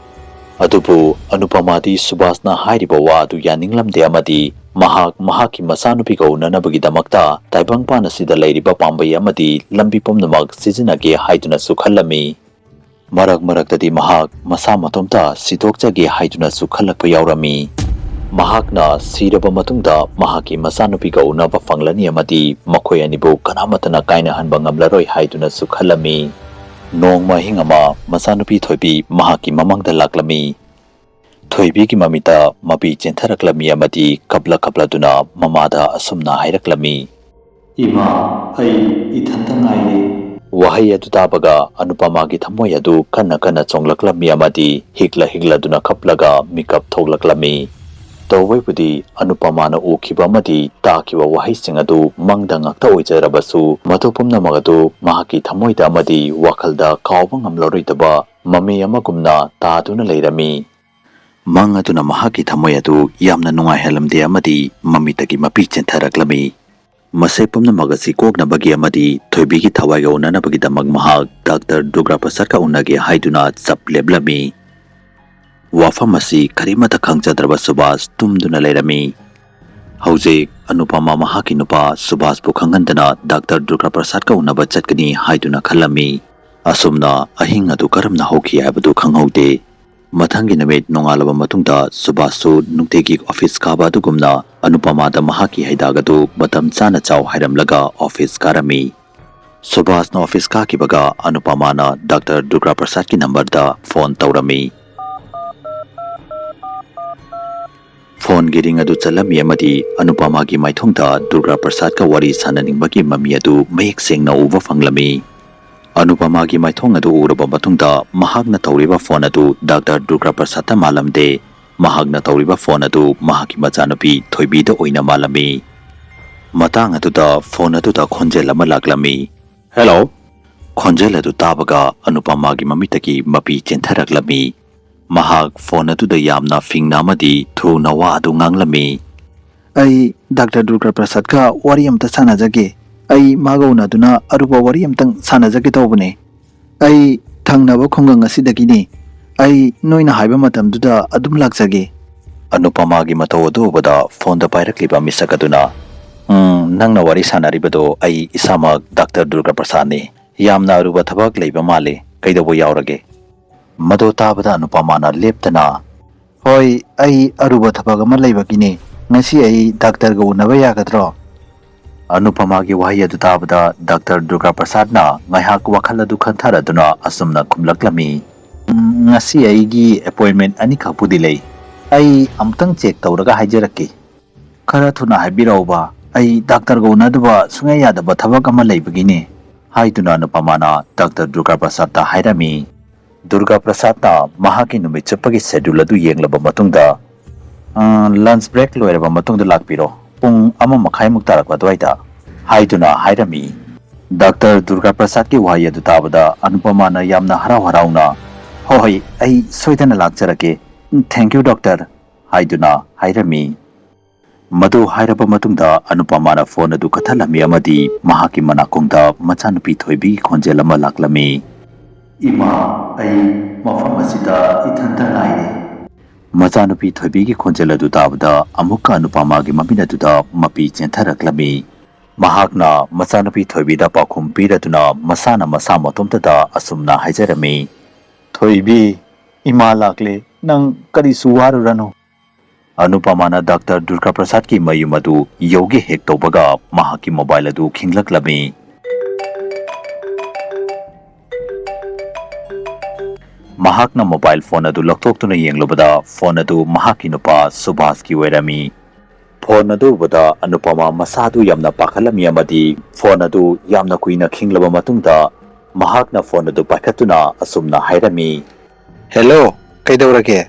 ꯑꯗꯨꯕꯨ ꯑꯅꯨꯄꯃꯥꯗꯤ ꯁꯨꯕꯥꯁꯅ ꯍꯥꯏꯔꯤꯕ ꯋꯥ ꯑꯗꯨ ꯌꯥꯅꯤꯡꯂꯝꯗꯦ ꯑꯃꯗꯤ ꯃꯍꯥꯛ ꯃꯍꯥꯛꯀꯤ ꯃꯆꯥꯅꯨꯄꯤꯒ ꯎꯅꯅꯕꯒꯤꯗꯃꯛꯇ ꯇꯥꯏꯕꯪꯄꯥꯟ ꯑꯁꯤꯗ ꯂꯩꯔꯤꯕ ꯄꯥꯝꯕꯩ ꯑꯃꯗꯤ ꯂꯝꯕꯤ ꯄꯨꯝꯅꯃꯛ ꯁꯤꯖꯤꯟꯅꯒꯦ ꯍꯥꯏꯗꯨꯅꯁꯨ ꯈꯜꯂꯝꯃꯤ꯫ ꯃꯔꯛ ꯃꯔꯛꯇꯗꯤ ꯃꯍꯥꯛ ꯃꯁꯥ ꯃꯇꯣꯝꯇ ꯁꯤꯗꯣꯛꯆꯒꯦ ꯍꯥꯏꯗꯨꯅꯁꯨ ꯈꯜꯂꯛꯄ ꯌꯥꯎꯔꯝꯃꯤ꯫ ꯃꯍꯥꯛꯅ ꯁꯤꯔꯕ ꯃꯇꯨꯡꯗ ꯃꯍꯥꯛꯀꯤ ꯃꯆꯥꯅꯨꯄꯤꯒ ꯎꯅꯕ ꯐꯪꯂꯅꯤ ꯑꯃꯗꯤ ꯃꯈꯣꯏ ꯑꯅꯤꯕꯨ ꯀꯅꯥꯃꯠꯇꯅ ꯀꯥꯏꯅꯍꯟꯕ ꯉꯝꯂꯔꯣꯏ ꯍꯥꯏꯗꯨꯅꯁꯨ ꯈꯜꯂꯝꯃꯤ꯫ ꯅꯣꯡꯃ ꯑꯍꯤꯡ ꯑꯃ ꯃꯆꯥꯅꯨꯄꯤ ꯊꯣꯏꯕꯤ ꯃꯍꯥꯛꯀꯤ ꯃꯃꯥꯡꯗ ꯂꯥꯛꯂꯝꯃꯤ꯫ ꯊꯣꯏꯕꯤꯒꯤ ꯃꯃꯤꯠꯇ ꯃꯄꯤ ꯆꯦꯟꯊꯔꯛꯂꯝꯃꯤ ꯑꯃꯗꯤ ꯀꯞꯂ ꯀꯞꯂꯗꯨꯅ ꯃꯃꯥꯗ ꯑꯁꯨꯝꯅ ꯍꯥꯏꯔꯛꯂꯝꯃꯤ, "ꯏꯃꯥ, ꯑꯩ ꯏꯊꯟꯇ ꯉꯥꯏꯔꯦ"꯫ ꯋꯥꯍꯩ ꯑꯗꯨ ꯇꯥꯕꯒ ꯑꯅꯨꯄꯃꯥꯒꯤ ꯊꯃꯣꯏ ꯑꯗꯨ ꯀꯟꯅ ꯀꯟꯅ ꯆꯣꯡꯂꯛꯂꯝꯃꯤ ꯑꯃꯗꯤ ꯍꯤꯛꯂ ꯍꯤꯛꯂꯗꯨꯅ ꯀꯞꯂꯒ ꯃꯤꯀꯞ ꯊꯣꯛꯂꯛꯂꯝꯃꯤ꯫ ꯇꯧꯕꯩꯕꯨꯗꯤ ꯑꯅꯨꯄꯃꯥꯅ ꯎꯈꯤꯕ ꯑꯃꯗꯤ ꯇꯥꯈꯤꯕ ꯋꯥꯍꯩꯁꯤꯡ ꯑꯗꯨ ꯃꯪꯗ ꯉꯥꯛꯇ ꯑꯣꯏꯖꯔꯕꯁꯨ, ꯃꯗꯨ ꯄꯨꯝꯅꯃꯛ ꯑꯗꯨ ꯃꯍꯥꯛꯀꯤ ꯊꯃꯣꯏꯗ ꯑꯃꯗꯤ ꯋꯥꯈꯜꯗ ꯀꯥꯎꯕ ꯉꯝꯂꯔꯣꯏꯗꯕ ꯃꯃꯤ ꯑꯃꯒꯨꯝꯅ ꯇꯥꯗꯨꯅ ꯂꯩꯔꯝꯃꯤ꯫ ꯃꯪ ꯑꯗꯨꯅ ꯃꯍꯥꯛꯀꯤ ꯊꯃꯣꯏ ꯑꯗꯨ ꯌꯥꯝꯅ ꯅꯨꯡꯉꯥꯏꯍꯜꯂꯝꯗꯦ ꯑꯃꯗꯤ ꯃꯃꯤꯠꯇꯒꯤ ꯃꯄꯤ ꯆꯦꯟꯊꯔꯛꯂꯝꯃꯤ꯫ ꯃꯁꯤ ꯄꯨꯝꯅꯃꯛ ꯑꯁꯤ ꯀꯣꯛꯅꯕꯒꯤ ꯑꯃꯗꯤ ꯊꯣꯏꯕꯤꯒꯤ ꯊꯋꯥꯏꯒ ꯎꯅꯅꯕꯒꯤꯗꯃꯛ ꯃꯍꯥꯛ ꯗꯥꯛꯇꯔ ꯗꯨꯔꯒꯥ ꯄ꯭ꯔꯁꯥꯗꯀ ꯎꯅꯒꯦ ꯍꯥꯏꯗꯨꯅ ꯆꯞ ꯂꯦꯞꯂꯝꯃꯤ꯫ ꯋꯥꯐꯝ ꯑꯁꯤ ꯀꯔꯤꯃꯠꯇ ꯈꯪꯖꯗ꯭ꯔꯕ ꯁꯨꯕꯥꯁ ꯇꯨꯝꯗꯨꯅ ꯂꯩꯔꯝꯃꯤ꯫ ꯍꯧꯖꯤꯛ ꯑꯅꯨꯄꯃꯥ ꯃꯍꯥꯛꯀꯤ ꯅꯨꯄꯥ ꯁꯨꯕꯥꯁꯄꯨ ꯈꯪꯍꯟꯗꯅ ꯗꯥꯛꯇꯔ ꯗꯨꯔꯒꯥ ꯄ꯭ꯔꯁꯥꯗꯀ ꯎꯅꯕ ꯆꯠꯀꯅꯤ ꯍꯥꯏꯗꯨꯅ ꯈꯜꯂꯝꯃꯤ꯫ ꯑꯁꯨꯝꯅ ꯑꯍꯤꯡ ꯑꯗꯨ ꯀꯔꯝꯅ ꯍꯧꯈꯤ ꯍꯥꯏꯕꯗꯨ ꯈꯪꯍꯧꯗꯦ꯫ ꯃꯊꯪꯒꯤ ꯅꯨꯃꯤꯠ ꯅꯣꯡꯉꯥꯜꯂꯕ ꯃꯇꯨꯡꯗ ꯁꯨꯕꯥꯁꯁꯨ ꯅꯨꯡꯇꯤꯒꯤ ꯑꯣꯐꯤꯁ ꯀꯥꯕ ꯑꯗꯨꯒꯨꯝꯅ ꯑꯅꯨꯄꯃꯥꯗ ꯃꯍꯥꯛꯀꯤ ꯍꯤꯗꯥꯛ ꯑꯗꯨ ꯃꯇꯝ ꯆꯥꯅ ꯆꯥꯎ ꯍꯥꯏꯔꯝꯂꯒ ꯑꯣꯐꯤꯁ ꯀꯥꯔꯝꯃꯤ꯫ ꯁꯨꯕꯥꯁꯅ ꯑꯣꯐꯤꯁ ꯀꯥꯈꯤꯕꯒ ꯑꯅꯨꯄꯃꯥꯅ ꯗꯥꯛꯇꯔ ꯗꯨꯔꯒꯥ ꯄ꯭ꯔꯁꯥꯗꯀꯤ ꯅꯝꯕꯔꯗ ꯐꯣꯟ ꯇꯧꯔꯝꯃꯤ꯫ ꯐꯣꯟꯒꯤ ꯔꯤꯡ ꯑꯗꯨ ꯆꯠꯂꯝꯃꯤ ꯑꯃꯗꯤ ꯑꯅꯨꯄꯃꯥꯒꯤ ꯃꯥꯏꯊꯣꯡꯗ ꯗꯨꯔꯒꯥ ꯄ꯭ꯔꯁꯥꯗꯀ ꯋꯥꯔꯤ ꯁꯥꯟꯅꯅꯤꯡꯕꯒꯤ ꯃꯃꯤ ꯑꯗꯨ ꯃꯌꯦꯛ ꯁꯦꯡꯅ ꯎꯕ ꯐꯪꯂꯝꯃꯤ꯫ ꯑꯅꯨꯄꯃꯥꯒꯤ ꯃꯥꯏꯊꯣꯡ ꯑꯗꯨ ꯎꯔꯕ ꯃꯇꯨꯡꯗ ꯃꯍꯥꯛꯅ ꯇꯧꯔꯤꯕ ꯐꯣꯟ ꯑꯗꯨ ꯗꯥꯛꯇꯔ ꯗꯨꯔꯒꯥ ꯄ꯭ꯔꯁꯥꯗꯇ ꯃꯥꯜꯂꯝꯗꯦ꯫ ꯃꯍꯥꯛꯅ ꯇꯧꯔꯤꯕ ꯐꯣꯟ ꯑꯗꯨ ꯃꯍꯥꯛꯀꯤ ꯃꯆꯥꯅꯨꯄꯤ ꯊꯣꯏꯕꯤꯗ ꯑꯣꯏꯅ ꯃꯥꯜꯂꯝꯃꯤ꯫ ꯃꯇꯥꯡ ꯑꯗꯨꯗ ꯐꯣꯟ ꯑꯗꯨꯗ ꯈꯣꯟꯖꯦꯜ ꯑꯃ ꯂꯥꯛꯂꯝꯃꯤ꯫ "ꯍꯦꯜꯂꯣ!" ꯈꯣꯟꯖꯦꯜ ꯑꯗꯨ ꯇꯥꯕꯒ ꯑꯅꯨꯄꯃꯥꯒꯤ ꯃꯃꯤꯠꯇꯒꯤ ꯃꯄꯤ ꯆꯦꯟꯊꯔꯛꯂꯝꯃꯤ꯫ ꯃꯍꯥꯛ ꯐꯣꯟ ꯑꯗꯨꯗ ꯌꯥꯝꯅ ꯐꯤꯡꯅ ꯑꯃꯗꯤ ꯊꯨꯅ ꯋꯥ ꯑꯗꯨ ꯉꯥꯡꯂꯝꯃꯤ꯫ "ꯑꯩ ꯗꯥꯛꯇꯔ ꯗꯨꯔꯒꯥ ꯄ꯭ꯔꯁꯥꯗꯀ ꯋꯥꯔꯤ ꯑꯝꯇ ꯁꯥꯟꯅꯖꯒꯦ꯫ ꯑꯩ ꯃꯥꯒ ꯎꯅꯗꯨꯅ ꯑꯔꯨꯕ ꯋꯥꯔꯤ ꯑꯝꯇꯪ ꯁꯥꯟꯅꯖꯒꯦ ꯇꯧꯕꯅꯦ꯫ ꯑꯩ ꯊꯪꯅꯕ ꯈꯨꯡꯒꯪ ꯑꯁꯤꯗꯒꯤꯅꯤ꯫ ꯑꯩ ꯅꯣꯏꯅ ꯍꯥꯏꯕ ꯃꯇꯝꯗꯨꯗ ꯑꯗꯨꯝ ꯂꯥꯛꯆꯒꯦ"꯫ ꯑꯅꯨꯄꯃꯥꯒꯤ ꯃꯇꯧ ꯑꯗꯨ ꯎꯕꯗ ꯐꯣꯟꯗ ꯄꯥꯏꯔꯛꯂꯤꯕ ꯃꯤꯁꯛ ꯑꯗꯨꯅ, "ꯎꯝ, ꯅꯪꯅ ꯋꯥꯔꯤ ꯁꯥꯟꯅꯔꯤꯕꯗꯣ ꯑꯩ ꯏꯁꯥꯃꯛ ꯗꯥꯛꯇꯔ ꯗꯨꯔꯒꯥ ꯄ꯭ꯔꯁꯥꯗꯅꯤ꯫ ꯌꯥꯝꯅ ꯑꯔꯨꯕ ꯊꯕꯛ ꯂꯩꯕ ꯃꯥꯜꯂꯤ꯫ ꯀꯩꯗꯧꯕ ꯌꯥꯎꯔꯒꯦ?" ꯃꯗꯨ ꯇꯥꯕꯗ ꯑꯅꯨꯄꯃꯥꯅ ꯂꯦꯞꯇꯅ, "ꯍꯣꯏ, ꯑꯩ ꯑꯔꯨꯕ ꯊꯕꯛ ꯑꯃ ꯂꯩꯕꯒꯤꯅꯦ꯫ ꯉꯁꯤ ꯑꯩ ꯗꯥꯛꯇꯔꯒ ꯎꯅꯕ ꯌꯥꯒꯗ꯭ꯔꯣ?" ꯑꯅꯨꯄꯃꯥꯒꯤ ꯋꯥꯍꯩ ꯑꯗꯨ ꯇꯥꯕꯗ ꯗꯥꯛꯇꯔ ꯗꯨꯔꯒꯥ ꯄ꯭ꯔꯁꯥꯗꯅ ꯉꯥꯏꯍꯥꯛ ꯋꯥꯈꯜ ꯑꯗꯨ ꯈꯟꯊꯔꯗꯨꯅ ꯑꯁꯨꯝꯅ ꯈꯨꯝꯂꯛꯂꯝꯃꯤ, "ꯎꯝ, ꯉꯁꯤ ꯑꯩꯒꯤ ꯑꯦꯄꯣꯏꯟꯃꯦꯟ ꯑꯅꯤꯈꯛꯄꯨꯗꯤ ꯂꯩ꯫ ꯑꯩ ꯑꯃꯨꯛꯇꯪ ꯆꯦꯛ ꯇꯧꯔꯒ ꯍꯥꯏꯖꯔꯛꯀꯦ꯫ ꯈꯔ ꯊꯨꯅ ꯍꯥꯏꯕꯤꯔꯛꯎꯕ, ꯑꯩ ꯗꯥꯛꯇꯔꯒ ꯎꯅꯗꯕ ꯁꯨꯡꯌꯥ ꯌꯥꯗꯕ ꯊꯕꯛ ꯑꯃ ꯂꯩꯕꯒꯤꯅꯦ," ꯍꯥꯏꯗꯨꯅ ꯑꯅꯨꯄꯃꯥꯅ ꯗꯥꯛꯇꯔ ꯗꯨꯔꯒꯥ ꯄ꯭ꯔꯁꯥꯗꯇ ꯍꯥꯏꯔꯝꯃꯤ꯫ ꯗꯨꯔꯒꯥ ꯄ꯭ꯔꯁꯥꯗꯅ ꯃꯍꯥꯛꯀꯤ ꯅꯨꯃꯤꯠ ꯆꯨꯞꯄꯒꯤ ꯁꯦꯗ꯭ꯌꯨꯜ ꯑꯗꯨ ꯌꯦꯡꯂꯕ ꯃꯇꯨꯡꯗ, "ꯑ, ꯂꯟꯆ ꯕ꯭ꯔꯦꯛ ꯂꯣꯏꯔꯕ ꯃꯇꯨꯡꯗ ꯂꯥꯛꯄꯤꯔꯣ, ꯄꯨꯡ ꯑꯃ ꯃꯈꯥꯏꯃꯨꯛ ꯇꯥꯔꯛꯄ ꯑꯗꯨꯋꯥꯏꯗ," ꯍꯥꯏꯗꯨꯅ ꯍꯥꯏꯔꯝꯃꯤ꯫ ꯗꯥꯛꯇꯔ ꯗꯨꯔꯒꯥ ꯄ꯭ꯔꯁꯥꯗꯀꯤ ꯋꯥꯍꯩ ꯑꯗꯨ ꯇꯥꯕꯗ ꯑꯅꯨꯄꯃꯥꯅ ꯌꯥꯝꯅ ꯍꯔꯥꯎ ꯍꯔꯥꯎꯅ, "ꯍꯣꯏ, ꯑꯩ ꯁꯣꯏꯗꯅ ꯂꯥꯛꯆꯔꯒꯦ꯫ Thank you, ꯗꯥꯛꯇꯔ," ꯍꯥꯏꯗꯨꯅ ꯍꯥꯏꯔꯝꯃꯤ꯫ ꯃꯗꯨ ꯍꯥꯏꯔꯕ ꯃꯇꯨꯡꯗ ꯑꯅꯨꯄꯃꯥꯅ ꯐꯣꯟ ꯑꯗꯨ ꯀꯛꯊꯠꯂꯝꯃꯤ ꯑꯃꯗꯤ ꯃꯍꯥꯛꯀꯤ ꯃꯅꯥꯀꯣꯡꯗ ꯃꯆꯥꯅꯨꯄꯤ ꯊꯣꯏꯕꯤꯒꯤ ꯈꯣꯟꯖꯦꯜ ꯑꯃ ꯂꯥꯛꯂꯝꯃꯤ꯫ "ꯏꯃꯥ, ꯑꯩ ꯃꯐꯝ ꯑꯁꯤꯗ ꯏꯊꯟꯇ ꯉꯥꯏꯔꯦ꯫" ꯃꯆꯥꯅꯨꯄꯤ ꯊꯣꯏꯕꯤꯒꯤ ꯈꯣꯟꯖꯦꯜ ꯑꯗꯨ ꯇꯥꯕꯗ ꯑꯃꯨꯛꯀ ꯑꯅꯨꯄꯃꯥꯒꯤ ꯃꯃꯤꯠ ꯑꯗꯨꯗ ꯃꯄꯤ ꯆꯦꯟꯊꯔꯛꯂꯝꯃꯤ꯫ ꯃꯍꯥꯛꯅ ꯃꯆꯥꯅꯨꯄꯤ ꯊꯣꯏꯕꯤꯗ ꯄꯥꯎꯈꯨꯝ ꯄꯤꯔꯗꯨꯅ ꯃꯁꯥꯅ ꯃꯁꯥ ꯃꯇꯣꯝꯇꯗ ꯑꯁꯨꯝꯅ ꯍꯥꯏꯖꯔꯝꯃꯤ, "ꯊꯣꯏꯕꯤ, ꯏꯃꯥ ꯂꯥꯛꯂꯦ, ꯅꯪ ꯀꯔꯤꯁꯨ ꯋꯥꯔꯨꯔꯅꯨ꯫" ꯑꯅꯨꯄꯃꯥꯅ ꯗꯥꯛꯇꯔ ꯗꯨꯔꯒꯥ ꯄ꯭ꯔꯁꯥꯗꯀꯤ ꯃꯌꯨꯝ ꯑꯗꯨ ꯌꯧꯒꯦ ꯍꯦꯛ ꯇꯧꯕꯒ ꯃꯍꯥꯛꯀꯤ ꯃꯣꯕꯥꯏꯜ ꯑꯗꯨ ꯈꯤꯡꯂꯛꯂꯝꯃꯤ꯫ ꯃꯍꯥꯛꯅ ꯃꯣꯕꯥꯏꯜ ꯐꯣꯟ ꯑꯗꯨ ꯂꯧꯊꯣꯛꯇꯨꯅ ꯌꯦꯡꯂꯨꯕꯗ ꯐꯣꯟ ꯑꯗꯨ ꯃꯍꯥꯛꯀꯤ ꯅꯨꯄꯥ ꯁꯨꯚꯥꯁꯀꯤ ꯑꯣꯏꯔꯝꯃꯤ꯫ ꯐꯣꯟ ꯑꯗꯨ ꯎꯕꯗ ꯑꯅꯨꯄꯃꯥ ꯃꯁꯥꯗꯨ ꯌꯥꯝꯅ ꯄꯥꯈꯠꯂꯝꯃꯤ ꯑꯃꯗꯤ ꯐꯣꯟ ꯑꯗꯨ ꯌꯥꯝꯅ ꯀꯨꯏꯅ ꯈꯤꯡꯂꯕ ꯃꯇꯨꯡꯗ ꯃꯍꯥꯛꯅ ꯐꯣꯟ ꯑꯗꯨ ꯄꯥꯏꯈꯠꯇꯨꯅ ꯑꯁꯨꯝꯅ ꯍꯥꯏꯔꯝꯃꯤ, "ꯍꯦꯜꯂꯣ, ꯀꯩꯗꯧꯔꯒꯦ?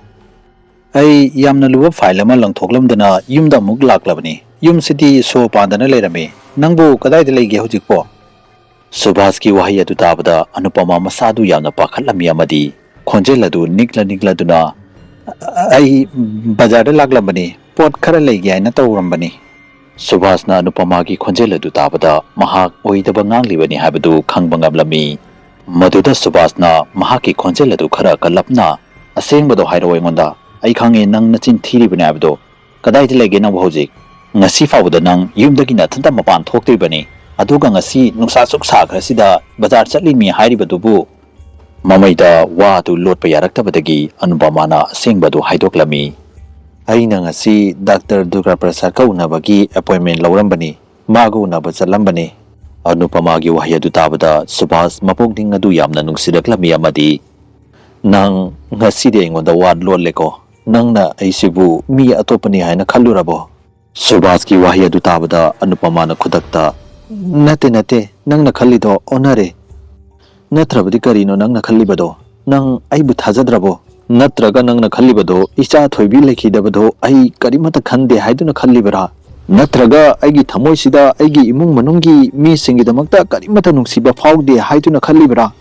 ꯑꯩ ꯌꯥꯝꯅ ꯂꯨꯕ ꯐꯥꯏꯜ ꯑꯃ ꯂꯪꯊꯣꯛꯂꯝꯗꯅ ꯌꯨꯝꯗ ꯑꯃꯨꯛ ꯂꯥꯛꯂꯕꯅꯤ꯫ ꯌꯨꯝꯁꯤꯗꯤ ꯁꯣ ꯄꯥꯟꯗꯅ ꯂꯩꯔꯝꯃꯤ꯫ ꯅꯪꯕꯨ ꯀꯗꯥꯏꯗ ꯂꯩꯒꯦ ꯍꯧꯖꯤꯛꯄꯣ?" ꯁꯨꯚꯥꯁꯀꯤ ꯋꯥꯍꯩ ꯑꯗꯨ ꯇꯥꯕꯗ ꯑꯅꯨꯄꯃꯥ ꯃꯁꯥꯗꯨ ꯌꯥꯝꯅ ꯄꯥꯈꯠꯂꯝꯃꯤ ꯑꯃꯗꯤ ꯈꯣꯟꯖꯦꯜ ꯑꯗꯨ ꯅꯤꯛꯂ ꯅꯤꯛꯂꯗꯨꯅ, "ꯑꯩ ꯕꯖꯥꯔꯗ ꯂꯥꯛꯂꯝꯕꯅꯤ, ꯄꯣꯠ ꯈꯔ ꯂꯩꯒꯦ ꯍꯥꯏꯅ ꯇꯧꯔꯝꯕꯅꯤ꯫" ꯁꯨꯚꯥꯁꯅ ꯑꯅꯨꯄꯃꯥꯒꯤ ꯈꯣꯟꯖꯦꯜ ꯑꯗꯨ ꯇꯥꯕꯗ ꯃꯍꯥꯛ ꯑꯣꯏꯗꯕ ꯉꯥꯡꯂꯤꯕꯅꯤ ꯍꯥꯏꯕꯗꯨ ꯈꯪꯕ ꯉꯝꯂꯝꯃꯤ꯫ ꯃꯗꯨꯗ ꯁꯨꯚꯥꯁꯅ ꯃꯍꯥꯛꯀꯤ ꯈꯣꯟꯖꯦꯜ ꯑꯗꯨ ꯈꯔ ꯀꯜꯂꯞꯅ, "ꯑꯁꯦꯡꯕꯗꯣ ꯍꯥꯏꯔꯛꯑꯣ ꯑꯩꯉꯣꯟꯗ꯫ ꯑꯩ ꯈꯪꯉꯦ ꯅꯪ ꯅꯆꯤꯟ ꯊꯤꯔꯤꯕꯅꯦ ꯍꯥꯏꯕꯗꯣ꯫ ꯀꯗꯥꯏꯗ ꯂꯩꯒꯦ ꯅꯪꯕꯨ ꯍꯧꯖꯤꯛ? ꯉꯁꯤ ꯐꯥꯎꯕꯗ ꯅꯪ ꯌꯨꯝꯗꯒꯤ ꯅꯊꯟꯇ ꯃꯄꯥꯟ ꯊꯣꯛꯇ꯭ꯔꯤꯕꯅꯤ, ꯑꯗꯨꯒ ꯉꯁꯤ ꯅꯨꯡꯁꯥ ꯁꯨꯛ ꯁꯥꯈ꯭ꯔꯁꯤꯗ ꯕꯖꯥꯔ ꯆꯠꯂꯤꯃꯤ ꯍꯥꯏꯔꯤꯕꯗꯨꯕꯨ?" ꯃꯃꯩꯗ ꯋꯥ ꯑꯗꯨ ꯂꯣꯠꯄ ꯌꯥꯔꯛꯇꯕꯗꯒꯤ ꯑꯅꯨꯄꯃꯥꯅ ꯑꯁꯦꯡꯕ ꯑꯗꯨ ꯍꯥꯏꯗꯣꯛꯂꯝꯃꯤ꯫ "ꯑꯩꯅ ꯉꯁꯤ ꯗꯥꯛꯇꯔ ꯗꯨꯔꯒꯥ ꯄ꯭ꯔꯁꯥꯗꯀ ꯎꯅꯕꯒꯤ ꯑꯦꯄꯣꯏꯟꯃꯦꯟ ꯂꯧꯔꯝꯕꯅꯤ꯫ ꯃꯥꯒ ꯎꯅꯕ ꯆꯠꯂꯝꯕꯅꯤ꯫ ꯑꯅꯨꯄꯃꯥꯒꯤ ꯋꯥꯍꯩ ꯑꯗꯨ ꯇꯥꯕꯗ ꯁꯨꯕꯥꯁ ꯃꯄꯨꯛꯅꯤꯡ ꯑꯗꯨ ꯌꯥꯝꯅ ꯅꯨꯡꯁꯤꯔꯛꯂꯝꯃꯤ ꯑꯃꯗꯤ, "ꯅꯪ ꯉꯁꯤꯗꯤ ꯑꯩꯉꯣꯟꯗ ꯋꯥ ꯂꯣꯠꯂꯦꯀꯣ꯫ ꯅꯪꯅ ꯑꯩꯁꯤꯕꯨ ꯃꯤ ꯑꯇꯣꯞꯄꯅꯤ ꯍꯥꯏꯅ ꯈꯜꯂꯨꯔꯕꯣ?" ꯁꯨꯕꯥꯁꯀꯤ ꯋꯥꯍꯩ ꯑꯗꯨ ꯇꯥꯕꯗ ꯑꯅꯨꯄꯃꯥꯅ ꯈꯨꯗꯛꯇ, "ꯅꯠꯇꯦ, ꯅꯠꯇꯦ, ꯅꯪꯅ ꯈꯜꯂꯤꯗꯣ ꯑꯣꯟꯅꯔꯦ꯫ ꯅꯠꯇ꯭ꯔꯕꯗꯤ ꯀꯔꯤꯅꯣ ꯅꯪꯅ ꯈꯜꯂꯤꯕꯗꯣ? ꯅꯪ ꯑꯩꯕꯨ ꯊꯥꯖꯗ꯭ꯔꯕꯣ? ꯅꯠꯇ꯭ꯔꯒ ꯅꯪꯅ ꯈꯜꯂꯤꯕꯗꯣ ꯏꯆꯥ ꯊꯣꯏꯕꯤ ꯂꯩꯈꯤꯗꯕꯗꯣ ꯑꯩ ꯀꯔꯤꯃꯠꯇ ꯈꯟꯗꯦ ꯍꯥꯏꯗꯨꯅ ꯈꯜꯂꯤꯕꯔꯥ? ꯅꯠꯇ꯭ꯔꯒ ꯑꯩꯒꯤ ꯊꯃꯣꯏꯁꯤꯗ ꯑꯩꯒꯤ ꯏꯃꯨꯡ ꯃꯅꯨꯡꯒꯤ ꯃꯤꯁꯤꯡꯒꯤꯗꯃꯛꯇ ꯀꯔꯤꯃꯠꯇ ꯅꯨꯡꯁꯤꯕ ꯐꯥꯎꯗꯦ ꯍꯥꯏꯗꯨꯅ ꯈꯜꯂꯤꯕꯔꯥ?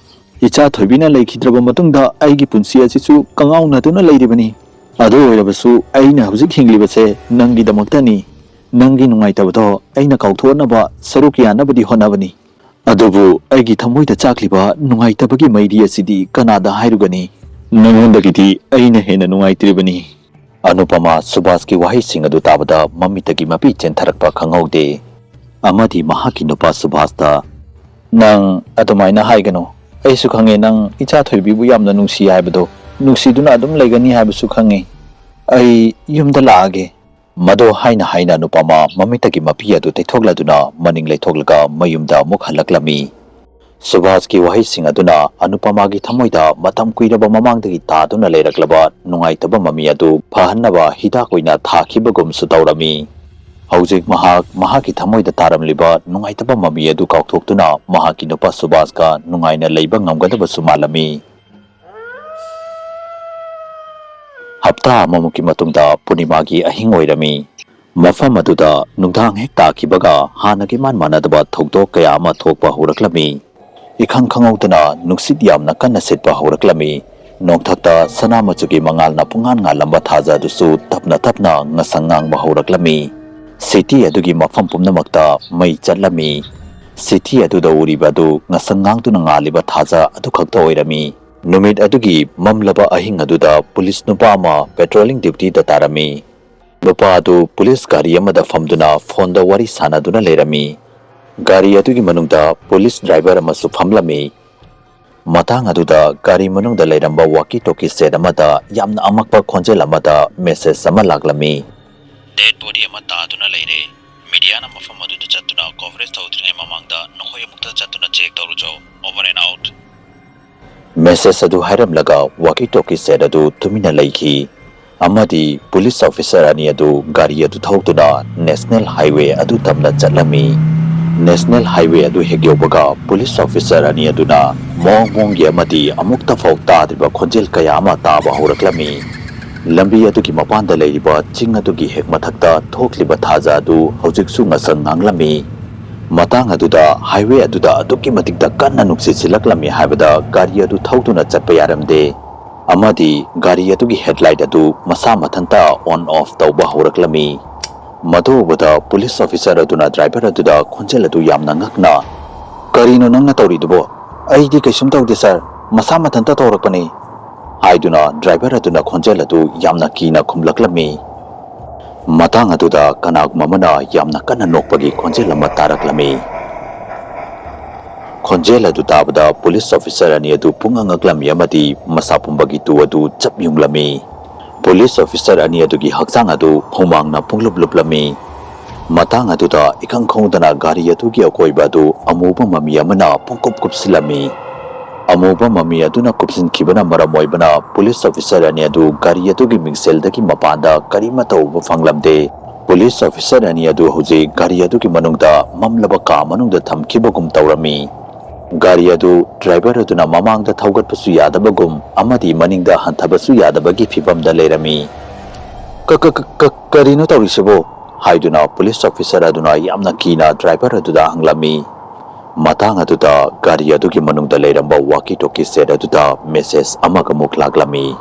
ꯏꯆꯥ ꯊꯣꯏꯕꯤꯅ ꯂꯩꯈꯤꯗ꯭ꯔꯕ ꯃꯇꯨꯡꯗ ꯑꯩꯒꯤ ꯄꯨꯟꯁꯤ ꯑꯁꯤꯁꯨ ꯀꯉꯥꯎꯅꯗꯨꯅ ꯂꯩꯔꯤꯕꯅꯤ꯫ ꯑꯗꯨ ꯑꯣꯏꯔꯕꯁꯨ ꯑꯩꯅ ꯍꯧꯖꯤꯛ ꯍꯤꯡꯂꯤꯕꯁꯦ ꯅꯪꯒꯤꯗꯃꯛꯇꯅꯤ꯫ ꯅꯪꯒꯤ ꯅꯨꯡꯉꯥꯏꯇꯕꯗꯣ ꯑꯩꯅ ꯀꯥꯎꯊꯣꯛꯅꯕ ꯁꯔꯨꯛ ꯌꯥꯅꯕꯗꯤ ꯍꯣꯠꯅꯕꯅꯤ꯫ ꯑꯗꯨꯕꯨ ꯑꯩꯒꯤ ꯊꯃꯣꯏꯗ ꯆꯥꯛꯂꯤꯕ ꯅꯨꯡꯉꯥꯏꯇꯕꯒꯤ ꯃꯩꯔꯤ ꯑꯁꯤꯗꯤ ꯀꯅꯥꯗ ꯍꯥꯏꯔꯨꯒꯅꯤ? ꯅꯉꯣꯟꯗꯒꯤꯗꯤ ꯑꯩꯅ ꯍꯦꯟꯅ ꯅꯨꯡꯉꯥꯏꯇ꯭ꯔꯤꯕꯅꯤ꯫" ꯑꯅꯨꯄꯃꯥ ꯁꯨꯕꯥꯁꯀꯤ ꯋꯥꯍꯩꯁꯤꯡ ꯑꯗꯨ ꯇꯥꯕꯗ ꯃꯃꯤꯠꯇꯒꯤ ꯃꯄꯤ ꯆꯦꯟꯊꯔꯛꯄ ꯈꯪꯍꯧꯗꯦ꯫ ꯑꯃꯗꯤ ꯃꯍꯥꯛꯀꯤ ꯅꯨꯄꯥ ꯁꯨꯕꯥꯁꯇ, "ꯅꯪ ꯑꯗꯨꯃꯥꯏꯅ ꯍꯥꯏꯒꯅꯨ꯫ ꯑꯩꯁꯨ ꯈꯪꯉꯦ ꯅꯪ ꯏꯆꯥ ꯊꯣꯏꯕꯤꯕꯨ ꯌꯥꯝꯅ ꯅꯨꯡꯁꯤ ꯍꯥꯏꯕꯗꯣ꯫ ꯅꯨꯡꯁꯤꯗꯨꯅ ꯑꯗꯨꯝ ꯂꯩꯒꯅꯤ ꯍꯥꯏꯕꯁꯨ ꯈꯪꯉꯤ꯫ ꯑꯩ ꯌꯨꯝꯗ ꯂꯥꯛꯑꯒꯦ꯫" ꯃꯗꯣ ꯍꯥꯏꯅ ꯍꯥꯏꯅ ꯅꯨꯄꯥꯃ ꯃꯃꯤꯠꯇꯒꯤ ꯃꯄꯤ ꯑꯗꯨ ꯇꯩꯊꯣꯛꯂꯗꯨꯅ ꯃꯅꯤꯡ ꯂꯩꯊꯣꯛꯂꯒ ꯃꯌꯨꯝꯗ ꯑꯃꯨꯛ ꯍꯜꯂꯛꯂꯝꯃꯤ꯫ ꯁꯨꯕꯥꯁꯀꯤ ꯋꯥꯍꯩꯁꯤꯡ ꯑꯗꯨꯅ ꯑꯅꯨꯄꯃꯥꯒꯤ ꯊꯃꯣꯏꯗ ꯃꯇꯝ ꯀꯨꯏꯔꯕ ꯃꯃꯥꯡꯗꯒꯤ ꯇꯥꯗꯨꯅ ꯂꯩꯔꯛꯂꯕ ꯅꯨꯡꯉꯥꯏꯇꯕ ꯃꯃꯤ ꯑꯗꯨ ꯐꯍꯟꯅꯕ ꯍꯤꯗꯥꯛ ꯑꯣꯏꯅ ꯊꯥꯈꯤꯕꯒꯨꯝꯁꯨ ꯇꯧꯔꯝꯃꯤ꯫ ꯍꯧꯖꯤꯛ ꯃꯍꯥꯛ ꯃꯍꯥꯛꯀꯤ ꯊꯃꯣꯏꯗ ꯇꯥꯔꯝꯂꯤꯕ ꯅꯨꯡꯉꯥꯏꯇꯕ ꯃꯃꯤ ꯑꯗꯨ ꯀꯥꯎꯊꯣꯛꯇꯨꯅ ꯃꯍꯥꯛꯀꯤ ꯅꯨꯄꯥ ꯁꯨꯕꯥꯁꯀ ꯅꯨꯡꯉꯥꯏꯅ ꯂꯩꯕ ꯉꯝꯒꯗꯕꯁꯨ ꯃꯥꯜꯂꯝꯃꯤ꯫ ꯍꯞꯇꯥ ꯑꯃꯃꯨꯛꯀꯤ ꯃꯇꯨꯡꯗ ꯄꯨꯔꯅꯤꯃꯥꯒꯤ ꯑꯍꯤꯡ ꯑꯣꯏꯔꯝꯃꯤ꯫ ꯃꯐꯝ ꯑꯗꯨꯗ ꯅꯨꯡꯗꯥꯡ ꯍꯦꯛ ꯇꯥꯈꯤꯕꯒ ꯍꯥꯟꯅꯒ ꯏꯃꯥꯟ ꯃꯥꯟꯅꯗꯕ ꯊꯧꯗꯣꯛ ꯀꯌꯥ ꯑꯃ ꯊꯣꯛꯄ ꯍꯧꯔꯛꯂꯝꯃꯤ꯫ ꯏꯈꯪ ꯈꯪꯍꯧꯗꯅ ꯅꯨꯡꯁꯤꯠ ꯌꯥꯝꯅ ꯀꯟꯅ ꯁꯤꯠꯄ ꯍꯧꯔꯛꯂꯝꯃꯤ꯫ ꯅꯣꯡꯊꯛꯇ ꯁꯅꯥ ꯃꯆꯨꯒꯤ ꯃꯉꯥꯜꯅ ꯄꯨꯡꯉꯥꯟ ꯉꯥꯜꯂꯝꯕ ꯊꯥꯖ ꯑꯗꯨꯁꯨ ꯇꯞꯅ ꯇꯞꯅ ꯉꯁꯪ ꯉꯥꯡꯕ ꯍꯧꯔꯛꯂꯝꯃꯤ꯫ ꯁꯤꯇꯤ ꯑꯗꯨꯒꯤ ꯃꯐꯝ ꯄꯨꯝꯅꯃꯛꯇ ꯃꯩ ꯆꯠꯂꯝꯃꯤ꯫ ꯁꯤꯇꯤ ꯑꯗꯨꯗ ꯎꯔꯤꯕ ꯑꯗꯨ ꯉꯁꯪ ꯉꯥꯡꯗꯨꯅ ꯉꯥꯜꯂꯤꯕ ꯊꯥꯖ ꯑꯗꯨꯈꯛꯇ ꯑꯣꯏꯔꯝꯃꯤ꯫ ꯅꯨꯃꯤꯠ ꯑꯗꯨꯒꯤ ꯃꯝꯂꯕ ꯑꯍꯤꯡ ꯑꯗꯨꯗ ꯄꯨꯂꯤꯁ ꯅꯨꯄꯥ ꯑꯃ ꯄꯦꯇ꯭ꯔꯣꯂꯤꯡ ꯗ꯭ꯌꯨꯇꯤꯗ ꯇꯥꯔꯝꯃꯤ꯫ ꯅꯨꯄꯥ ꯑꯗꯨ ꯄꯨꯂꯤꯁ ꯒꯥꯔꯤ ꯑꯃꯗ ꯐꯝꯗꯨꯅ ꯐꯣꯟꯗ ꯋꯥꯔꯤ ꯁꯥꯟꯅꯗꯨꯅ ꯂꯩꯔꯝꯃꯤ꯫ ꯒꯥꯔꯤ ꯑꯗꯨꯒꯤ ꯃꯅꯨꯡꯗ ꯄꯨꯂꯤꯁ ꯗ꯭ꯔꯥꯏꯚꯔ ꯑꯃꯁꯨ ꯐꯝꯂꯝꯃꯤ꯫ ꯃꯇꯥꯡ ꯑꯗꯨꯗ ꯒꯥꯔꯤ ꯃꯅꯨꯡꯗ ꯂꯩꯔꯝꯕ ꯋꯥꯀꯤ ꯇꯣꯀꯤ ꯁꯦꯠ ꯑꯃꯗ ꯌꯥꯝꯅ ꯑꯃꯛꯄ ꯈꯣꯟꯖꯦꯜ ꯑꯃꯗ ꯃꯦꯁꯦꯖ ꯑꯃ ꯂꯥꯛꯂꯝꯃꯤ꯫ "ꯗꯦꯗ ꯕꯣꯗꯤ ꯑꯃ ꯇꯥꯗꯨꯅ ꯂꯩꯔꯦ꯫ ꯃꯤꯗꯤꯌꯥꯅ ꯃꯐꯝ ꯑꯗꯨꯗ ꯆꯠꯇꯨꯅ ꯀꯣꯚꯔꯦꯖ ꯇꯧꯗ꯭ꯔꯤꯉꯩ ꯃꯃꯥꯡꯗ ꯅꯈꯣꯏ ꯑꯃꯨꯛꯇ ꯆꯠꯇꯨꯅ ꯆꯦꯛ ꯇꯧꯔꯨꯆꯣ꯫ Over and out. ꯃꯦꯁꯦꯖ ꯑꯗꯨ ꯍꯥꯏꯔꯝꯂꯒ ꯋꯥꯀꯤ ꯇꯣꯀꯤ ꯁꯦꯠ ꯑꯗꯨ ꯇꯨꯃꯤꯟꯅ ꯂꯩꯈꯤ꯫ ꯑꯃꯗꯤ ꯄꯨꯂꯤꯁ ꯑꯣꯐꯤꯁꯥꯔ ꯑꯅꯤ ꯑꯗꯨ ꯒꯥꯔꯤ ꯑꯗꯨ ꯊꯧꯗꯨꯅ ꯅꯦꯁꯅꯦꯜ ꯍꯥꯏꯋꯦ ꯑꯗꯨ ꯇꯝꯅ ꯆꯠꯂꯝꯃꯤ꯫ ꯅꯦꯁꯅꯦꯜ ꯍꯥꯏꯋꯦ ꯑꯗꯨ ꯍꯦꯛ ꯌꯧꯕꯒ ꯄꯨꯂꯤꯁ ꯑꯣꯐꯤꯁꯥꯔ ꯑꯅꯤ ꯑꯗꯨꯅ ꯃꯑꯣꯡ ꯃꯑꯣꯡꯒꯤ ꯑꯃꯗꯤ ꯑꯃꯨꯛꯇ ꯐꯥꯎ ꯇꯥꯗ꯭ꯔꯤꯕ ꯈꯣꯟꯖꯦꯜ ꯀꯌꯥ ꯑꯃ ꯇꯥꯕ ꯍꯧꯔꯛꯂꯝꯃꯤ꯫ ꯂꯝꯕꯤ ꯑꯗꯨꯒꯤ ꯃꯄꯥꯟꯗ ꯂꯩꯔꯤꯕ ꯆꯤꯡ ꯑꯗꯨꯒꯤ ꯍꯦꯛ ꯃꯊꯛꯇ ꯊꯣꯛꯂꯤꯕ ꯊꯥꯖ ꯑꯗꯨ ꯍꯧꯖꯤꯛꯁꯨ ꯉꯁꯪ ꯉꯥꯡꯂꯝꯃꯤ꯫ ꯃꯇꯥꯡ ꯑꯗꯨꯗ ꯍꯥꯏꯋꯦ ꯑꯗꯨꯗ ꯑꯗꯨꯛꯀꯤ ꯃꯇꯤꯛꯇ ꯀꯟꯅ ꯅꯨꯡꯁꯤꯠ ꯁꯤꯜꯂꯛꯂꯝꯃꯤ ꯍꯥꯏꯕꯗ ꯒꯥꯔꯤ ꯑꯗꯨ ꯊꯧꯗꯨꯅ ꯆꯠꯄ ꯌꯥꯔꯝꯗꯦ꯫ ꯑꯃꯗꯤ ꯒꯥꯔꯤ ꯑꯗꯨꯒꯤ ꯍꯦꯗꯂꯥꯏꯠ ꯑꯗꯨ ꯃꯁꯥ ꯃꯊꯟꯇ ꯑꯣꯟ ꯑꯣꯐ ꯇꯧꯕ ꯍꯧꯔꯛꯂꯝꯃꯤ꯫ ꯃꯗꯨ ꯎꯕꯗ ꯄꯨꯂꯤꯁ ꯑꯣꯐꯤꯁꯥꯔ ꯑꯗꯨꯅ ꯗ꯭ꯔꯥꯏꯚꯔ ꯑꯗꯨꯗ ꯈꯣꯟꯖꯦꯜ ꯑꯗꯨ ꯌꯥꯝꯅ ꯉꯛꯅ, "ꯀꯔꯤꯅꯣ ꯅꯪꯅ ꯇꯧꯔꯤꯗꯨꯕꯣ? ꯑꯩꯗꯤ ꯀꯩꯁꯨꯝ ꯇꯧꯗꯦ ꯁꯥꯔ, ꯃꯁꯥ ꯃꯊꯟꯇ ꯇꯧꯔꯛꯄꯅꯤ," ꯍꯥꯏꯗꯨꯅ ꯗ꯭ꯔꯥꯏꯚꯔ ꯑꯗꯨꯅ ꯈꯣꯟꯖꯦꯜ ꯑꯗꯨ ꯌꯥꯝꯅ ꯀꯤꯅ ꯈꯨꯝꯂꯛꯂꯝꯃꯤ꯫ ꯃꯇꯥꯡ ꯑꯗꯨꯗ ꯀꯅꯥꯒꯨꯝꯕ ꯑꯃꯅ ꯌꯥꯝꯅ ꯀꯟꯅ ꯅꯣꯛꯄꯒꯤ ꯈꯣꯟꯖꯦꯜ ꯑꯃ ꯇꯥꯔꯛꯂꯝꯃꯤ꯫ ꯈꯣꯟꯖꯦꯜ ꯑꯗꯨ ꯇꯥꯕꯗ ꯄꯨꯂꯤꯁ ꯑꯣꯐꯤꯁꯥꯔ ꯑꯅꯤ ꯑꯗꯨ ꯄꯨꯡꯉꯛ ꯉꯛꯂꯝꯃꯤ ꯑꯃꯗꯤ ꯃꯁꯥ ꯄꯨꯝꯕꯒꯤ ꯇꯨ ꯑꯗꯨ ꯆꯞ ꯌꯨꯡꯂꯝꯃꯤ꯫ ꯄꯨꯂꯤꯁ ꯑꯣꯐꯤꯁꯥꯔ ꯑꯅꯤ ꯑꯗꯨꯒꯤ ꯍꯛꯆꯥꯡ ꯑꯗꯨ ꯍꯨꯃꯥꯡꯅ ꯄꯨꯡꯂꯨꯞ ꯂꯨꯞꯂꯝꯃꯤ꯫ ꯃꯇꯥꯡ ꯑꯗꯨꯗ ꯏꯈꯪ ꯈꯪꯍꯧꯗꯅ ꯒꯥꯔꯤ ꯑꯗꯨꯒꯤ ꯑꯀꯣꯏꯕ ꯑꯗꯨ ꯑꯃꯨꯕ ꯃꯃꯤ ꯑꯃꯅ ꯄꯨꯡꯀꯨꯞ ꯀꯨꯞꯁꯤꯜꯂꯝꯃꯤ꯫ ꯑꯃꯨꯕ ꯃꯃꯤ ꯑꯗꯨꯅ ꯀꯨꯞꯁꯤꯟꯈꯤꯕꯅ ꯃꯔꯝ ꯑꯣꯏꯕꯅ ꯄꯨꯂꯤꯁ ꯑꯣꯐꯤꯁꯥꯔ ꯑꯅꯤ ꯑꯗꯨ ꯒꯥꯔꯤ ꯑꯗꯨꯒꯤ ꯃꯤꯡꯁꯦꯜꯗꯒꯤ ꯃꯄꯥꯟꯗ ꯀꯔꯤꯃꯠꯇ ꯎꯕ ꯐꯪꯂꯝꯗꯦ꯫ ꯄꯨꯂꯤꯁ ꯑꯣꯐꯤꯁꯥꯔ ꯑꯅꯤ ꯑꯗꯨ ꯍꯧꯖꯤꯛ ꯒꯥꯔꯤ ꯑꯗꯨꯒꯤ ꯃꯅꯨꯡꯗ ꯃꯝꯂꯕ ꯀꯥ ꯃꯅꯨꯡꯗ ꯊꯝꯈꯤꯕꯒꯨꯝ ꯇꯧꯔꯝꯃꯤ꯫ ꯒꯥꯔꯤ ꯑꯗꯨ ꯗ꯭ꯔꯥꯏꯚꯔ ꯑꯗꯨꯅ ꯃꯃꯥꯡꯗ ꯊꯧꯒꯠꯄꯁꯨ ꯌꯥꯗꯕꯒꯨꯝ ꯑꯃꯗꯤ ꯃꯅꯤꯡꯗ ꯍꯟꯊꯕꯁꯨ ꯌꯥꯗꯕꯒꯤ ꯐꯤꯚꯝꯗ ꯂꯩꯔꯝꯃꯤ꯫ "ꯀ-, ꯀ-, ꯀ-, ꯀ-, ꯀꯔꯤꯅꯣ ꯇꯧꯔꯤꯁꯤꯕꯣ?" ꯍꯥꯏꯗꯨꯅ ꯄꯨꯂꯤꯁ ꯑꯣꯐꯤꯁꯥꯔ ꯑꯗꯨꯅ ꯌꯥꯝꯅ ꯀꯤꯅ ꯗ꯭ꯔꯥꯏꯚꯔ ꯑꯗꯨꯗ ꯍꯪꯂꯝꯃꯤ꯫ ꯃꯇꯥꯡ ꯑꯗꯨꯗ ꯒꯥꯔꯤ ꯑꯗꯨꯒꯤ ꯃꯅꯨꯡꯗ ꯂꯩꯔꯝꯕ ꯋꯥꯀꯤ ꯇꯣꯀꯤ ꯁꯦꯠ ꯑꯗꯨꯗ ꯃꯦꯁꯦꯖ ꯑꯃꯒ ꯑꯃꯨꯛ ꯂꯥꯛꯂꯝꯃꯤ꯫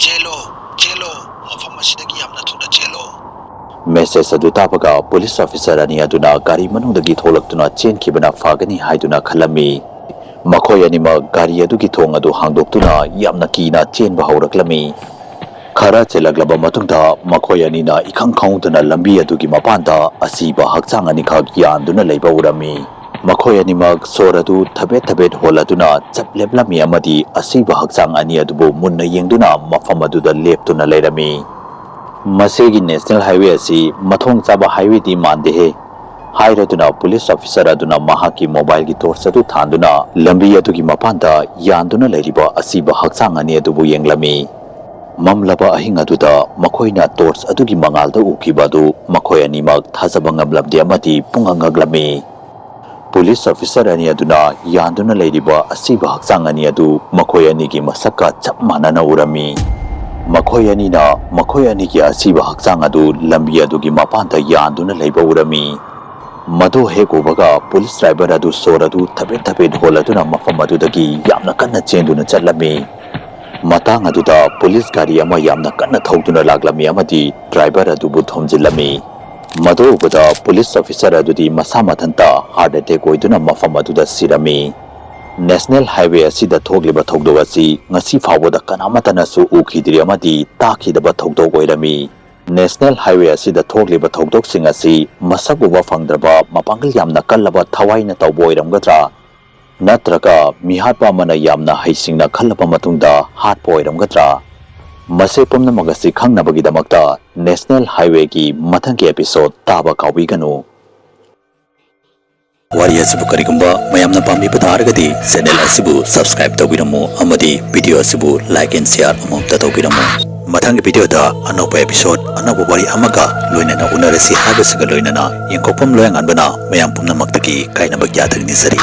"ꯆꯦꯜꯂꯣ, ꯆꯦꯜꯂꯣ, ꯃꯐꯝ ꯑꯁꯤꯗꯒꯤ ꯌꯥꯝꯅ ꯊꯨꯅ ꯆꯦꯜꯂꯣ!" ꯃꯦꯁꯦꯖ ꯑꯗꯨ ꯇꯥꯕꯒ ꯄꯨꯂꯤꯁ ꯑꯣꯐꯤꯁꯥꯔ ꯑꯅꯤ ꯑꯗꯨꯅ ꯒꯥꯔꯤ ꯃꯅꯨꯡꯗꯒꯤ ꯊꯣꯛꯂꯛꯇꯨꯅ ꯆꯦꯟꯈꯤꯕꯅ ꯐꯒꯅꯤ ꯍꯥꯏꯗꯨꯅ ꯈꯜꯂꯝꯃꯤ꯫ ꯃꯈꯣꯏ ꯑꯅꯤꯃꯛ ꯒꯥꯔꯤ ꯑꯗꯨꯒꯤ ꯊꯣꯡ ꯑꯗꯨ ꯍꯥꯡꯗꯣꯛꯇꯨꯅ ꯌꯥꯝꯅ ꯀꯤꯅ ꯆꯦꯟꯕ ꯍꯧꯔꯛꯂꯝꯃꯤ꯫ ꯈꯔ ꯆꯦꯜꯂꯛꯂꯕ ꯃꯇꯨꯡꯗ ꯃꯈꯣꯏ ꯑꯅꯤꯅ ꯏꯈꯪ ꯈꯪꯍꯧꯗꯅ ꯂꯝꯕꯤ ꯑꯗꯨꯒꯤ ꯃꯄꯥꯟꯗ ꯑꯁꯤꯕ ꯍꯛꯆꯥꯡ ꯑꯅꯤꯈꯛ ꯌꯥꯟꯗꯨꯅ ꯂꯩꯕ ꯎꯔꯝꯃꯤ꯫ ꯃꯈꯣꯏ ꯑꯅꯤꯃꯛ ꯁꯣꯔ ꯑꯗꯨ ꯊꯕꯦꯠ ꯊꯕꯦꯠ ꯍꯣꯜꯂꯗꯨꯅ ꯆꯞ ꯂꯦꯞꯂꯝꯃꯤ ꯑꯃꯗꯤ ꯑꯁꯤꯕ ꯍꯛꯆꯥꯡ ꯑꯅꯤ ꯑꯗꯨꯕꯨ ꯃꯨꯟꯅ ꯌꯦꯡꯗꯨꯅ ꯃꯐꯝ ꯑꯗꯨꯗ ꯂꯦꯞꯇꯨꯅ ꯂꯩꯔꯝꯃꯤ꯫ "ꯃꯁꯤꯒꯤ National Highway ꯑꯁꯤ ꯃꯊꯣꯡ ꯆꯥꯕ highwayꯗꯤ ꯃꯥꯟꯗꯦꯍꯦ" ꯍꯥꯏꯔꯗꯨꯅ police officer ꯑꯗꯨꯅ ꯃꯍꯥꯛꯀꯤ mobileꯒꯤ torch ꯑꯗꯨ ꯊꯥꯟꯗꯨꯅ ꯂꯝꯕꯤ ꯑꯗꯨꯒꯤ ꯃꯄꯥꯟꯗ ꯌꯥꯟꯗꯨꯅ ꯂꯩꯔꯤꯕ ꯑꯁꯤꯕ ꯍꯛꯆꯥꯡ ꯑꯅꯤ ꯑꯗꯨꯕꯨ ꯌꯦꯡꯂꯝꯃꯤ꯫ ꯃꯝꯂꯕ ꯑꯍꯤꯡ ꯑꯗꯨꯗ ꯃꯈꯣꯏꯅ torch ꯑꯗꯨꯒꯤ ꯃꯉꯥꯜꯗ ꯎꯈꯤꯕ ꯑꯗꯨ ꯃꯈꯣꯏ ꯑꯅꯤꯃꯛ ꯊꯥꯖꯕ ꯉꯝꯂꯝꯗꯦ ꯑꯃꯗꯤ ꯄꯨꯡꯉꯛ ꯉꯛꯂꯝꯃꯤ꯫ Police officer ꯑꯅꯤ ꯑꯗꯨꯅ ꯌꯥꯟꯗꯨꯅ ꯂꯩꯔꯤꯕ ꯑꯁꯤꯕ ꯍꯛꯆꯥꯡ ꯑꯅꯤ ꯑꯗꯨ ꯃꯈꯣꯏ ꯑꯅꯤꯒꯤ ꯃꯁꯛꯀ ꯆꯞ ꯃꯥꯟꯅꯅ ꯎꯔꯝꯃꯤ꯫ ꯃꯈꯣꯏ ꯑꯅꯤꯅ ꯃꯈꯣꯏ ꯑꯅꯤꯒꯤ ꯑꯁꯤꯕ ꯍꯛꯆꯥꯡ ꯑꯗꯨ ꯂꯝꯕꯤ ꯑꯗꯨꯒꯤ ꯃꯄꯥꯟꯗ ꯌꯥꯟꯗꯨꯅ ꯂꯩꯕ ꯎꯔꯝꯃꯤ꯫ ꯃꯗꯨ ꯍꯦꯛ ꯎꯕꯒ police driver ꯑꯗꯨ ꯁꯣꯔ ꯑꯗꯨ ꯊꯕꯦꯠ ꯊꯕꯦꯠ ꯍꯣꯜꯂꯗꯨꯅ ꯃꯐꯝ ꯑꯗꯨꯗꯒꯤ ꯌꯥꯝꯅ ꯀꯟꯅ ꯆꯦꯟꯗꯨꯅ ꯆꯠꯂꯝꯃꯤ꯫ ꯃꯇꯥꯡ ꯑꯗꯨꯗ police ꯒꯥꯔꯤ ꯑꯃ ꯌꯥꯝꯅ ꯀꯟꯅ ꯊꯧꯗꯨꯅ ꯂꯥꯛꯂꯝꯃꯤ ꯑꯃꯗꯤ driver ꯑꯗꯨꯕꯨ ꯊꯣꯝꯖꯤꯜꯂꯝꯃꯤ꯫ ꯃꯗꯨ ꯎꯕꯗ police officer ꯑꯗꯨꯗꯤ ꯃꯁꯥ ꯃꯊꯟꯇ heart attack ꯑꯣꯏꯗꯨꯅ ꯃꯐꯝ ꯑꯗꯨꯗ ꯁꯤꯔꯝꯃꯤ꯫ National Highway ꯑꯁꯤꯗ ꯊꯣꯛꯂꯤꯕ ꯊꯧꯗꯣꯛ ꯑꯁꯤ ꯉꯁꯤ ꯐꯥꯎꯕꯗ ꯀꯅꯥꯃꯠꯇꯅꯁꯨ ꯎꯈꯤꯗ꯭ꯔꯤ ꯑꯃꯗꯤ ꯇꯥꯈꯤꯗꯕ ꯊꯧꯗꯣꯛ ꯑꯣꯏꯔꯝꯃꯤ꯫ National Highway ꯑꯁꯤꯗ ꯊꯣꯛꯂꯤꯕ ꯊꯧꯗꯣꯛꯁꯤꯡ ꯑꯁꯤ ꯃꯁꯛ ꯎꯕ ꯐꯪꯗ꯭ꯔꯕ ꯃꯄꯥꯡꯒꯜ ꯌꯥꯝꯅ ꯀꯜꯂꯕ ꯊꯋꯥꯏꯅ ꯇꯧꯕ ꯑꯣꯏꯔꯝꯒꯗ꯭ꯔꯥ? ꯅꯠꯇ꯭ꯔꯒ ꯃꯤꯍꯥꯠꯄ ꯑꯃꯅ ꯌꯥꯝꯅ ꯍꯩꯁꯤꯡꯅ ꯈꯜꯂꯕ ꯃꯇꯨꯡꯗ ꯍꯥꯠꯄ ꯑꯣꯏꯔꯝꯒꯗ꯭ꯔꯥ? ꯃꯁꯤ ꯄꯨꯝꯅꯃꯛ ꯑꯁꯤ ꯈꯪꯅꯕꯒꯤꯗꯃꯛꯇ National Highwayꯒꯤ ꯃꯊꯪꯒꯤ episode ꯇꯥꯕ ꯀꯥꯎꯕꯤꯒꯅꯨ꯫ ꯋꯥꯔꯤ ꯑꯁꯤꯕꯨ ꯀꯔꯤꯒꯨꯝꯕ ꯃꯌꯥꯝꯅ ꯄꯥꯝꯕꯤꯕ ꯇꯥꯔꯒꯗꯤ channel ꯑꯁꯤꯕꯨ subscribe ꯇꯧꯕꯤꯔꯝꯃꯨ ꯑꯃꯗꯤ video ꯑꯁꯤꯕꯨ like and share ꯑꯃꯨꯛꯇ ꯇꯧꯕꯤꯔꯝꯃꯨ꯫ ꯃꯊꯪꯒꯤ videoꯗ ꯑꯅꯧꯕ episode, ꯑꯅꯧꯕ ꯋꯥꯔꯤ ꯑꯃꯒ ꯂꯣꯏꯅꯅ ꯎꯅꯔꯁꯤ ꯍꯥꯏꯕꯁꯤꯒ ꯂꯣꯏꯅꯅ ꯌꯦꯡꯊꯣꯛꯐꯝ ꯂꯣꯌꯥꯉꯥꯟꯕꯅ ꯃꯌꯥꯝ ꯄꯨꯝꯅꯃꯛꯇꯒꯤ ꯀꯥꯏꯅꯕ ꯌꯥꯊꯪ ꯅꯤꯖꯔꯤ꯫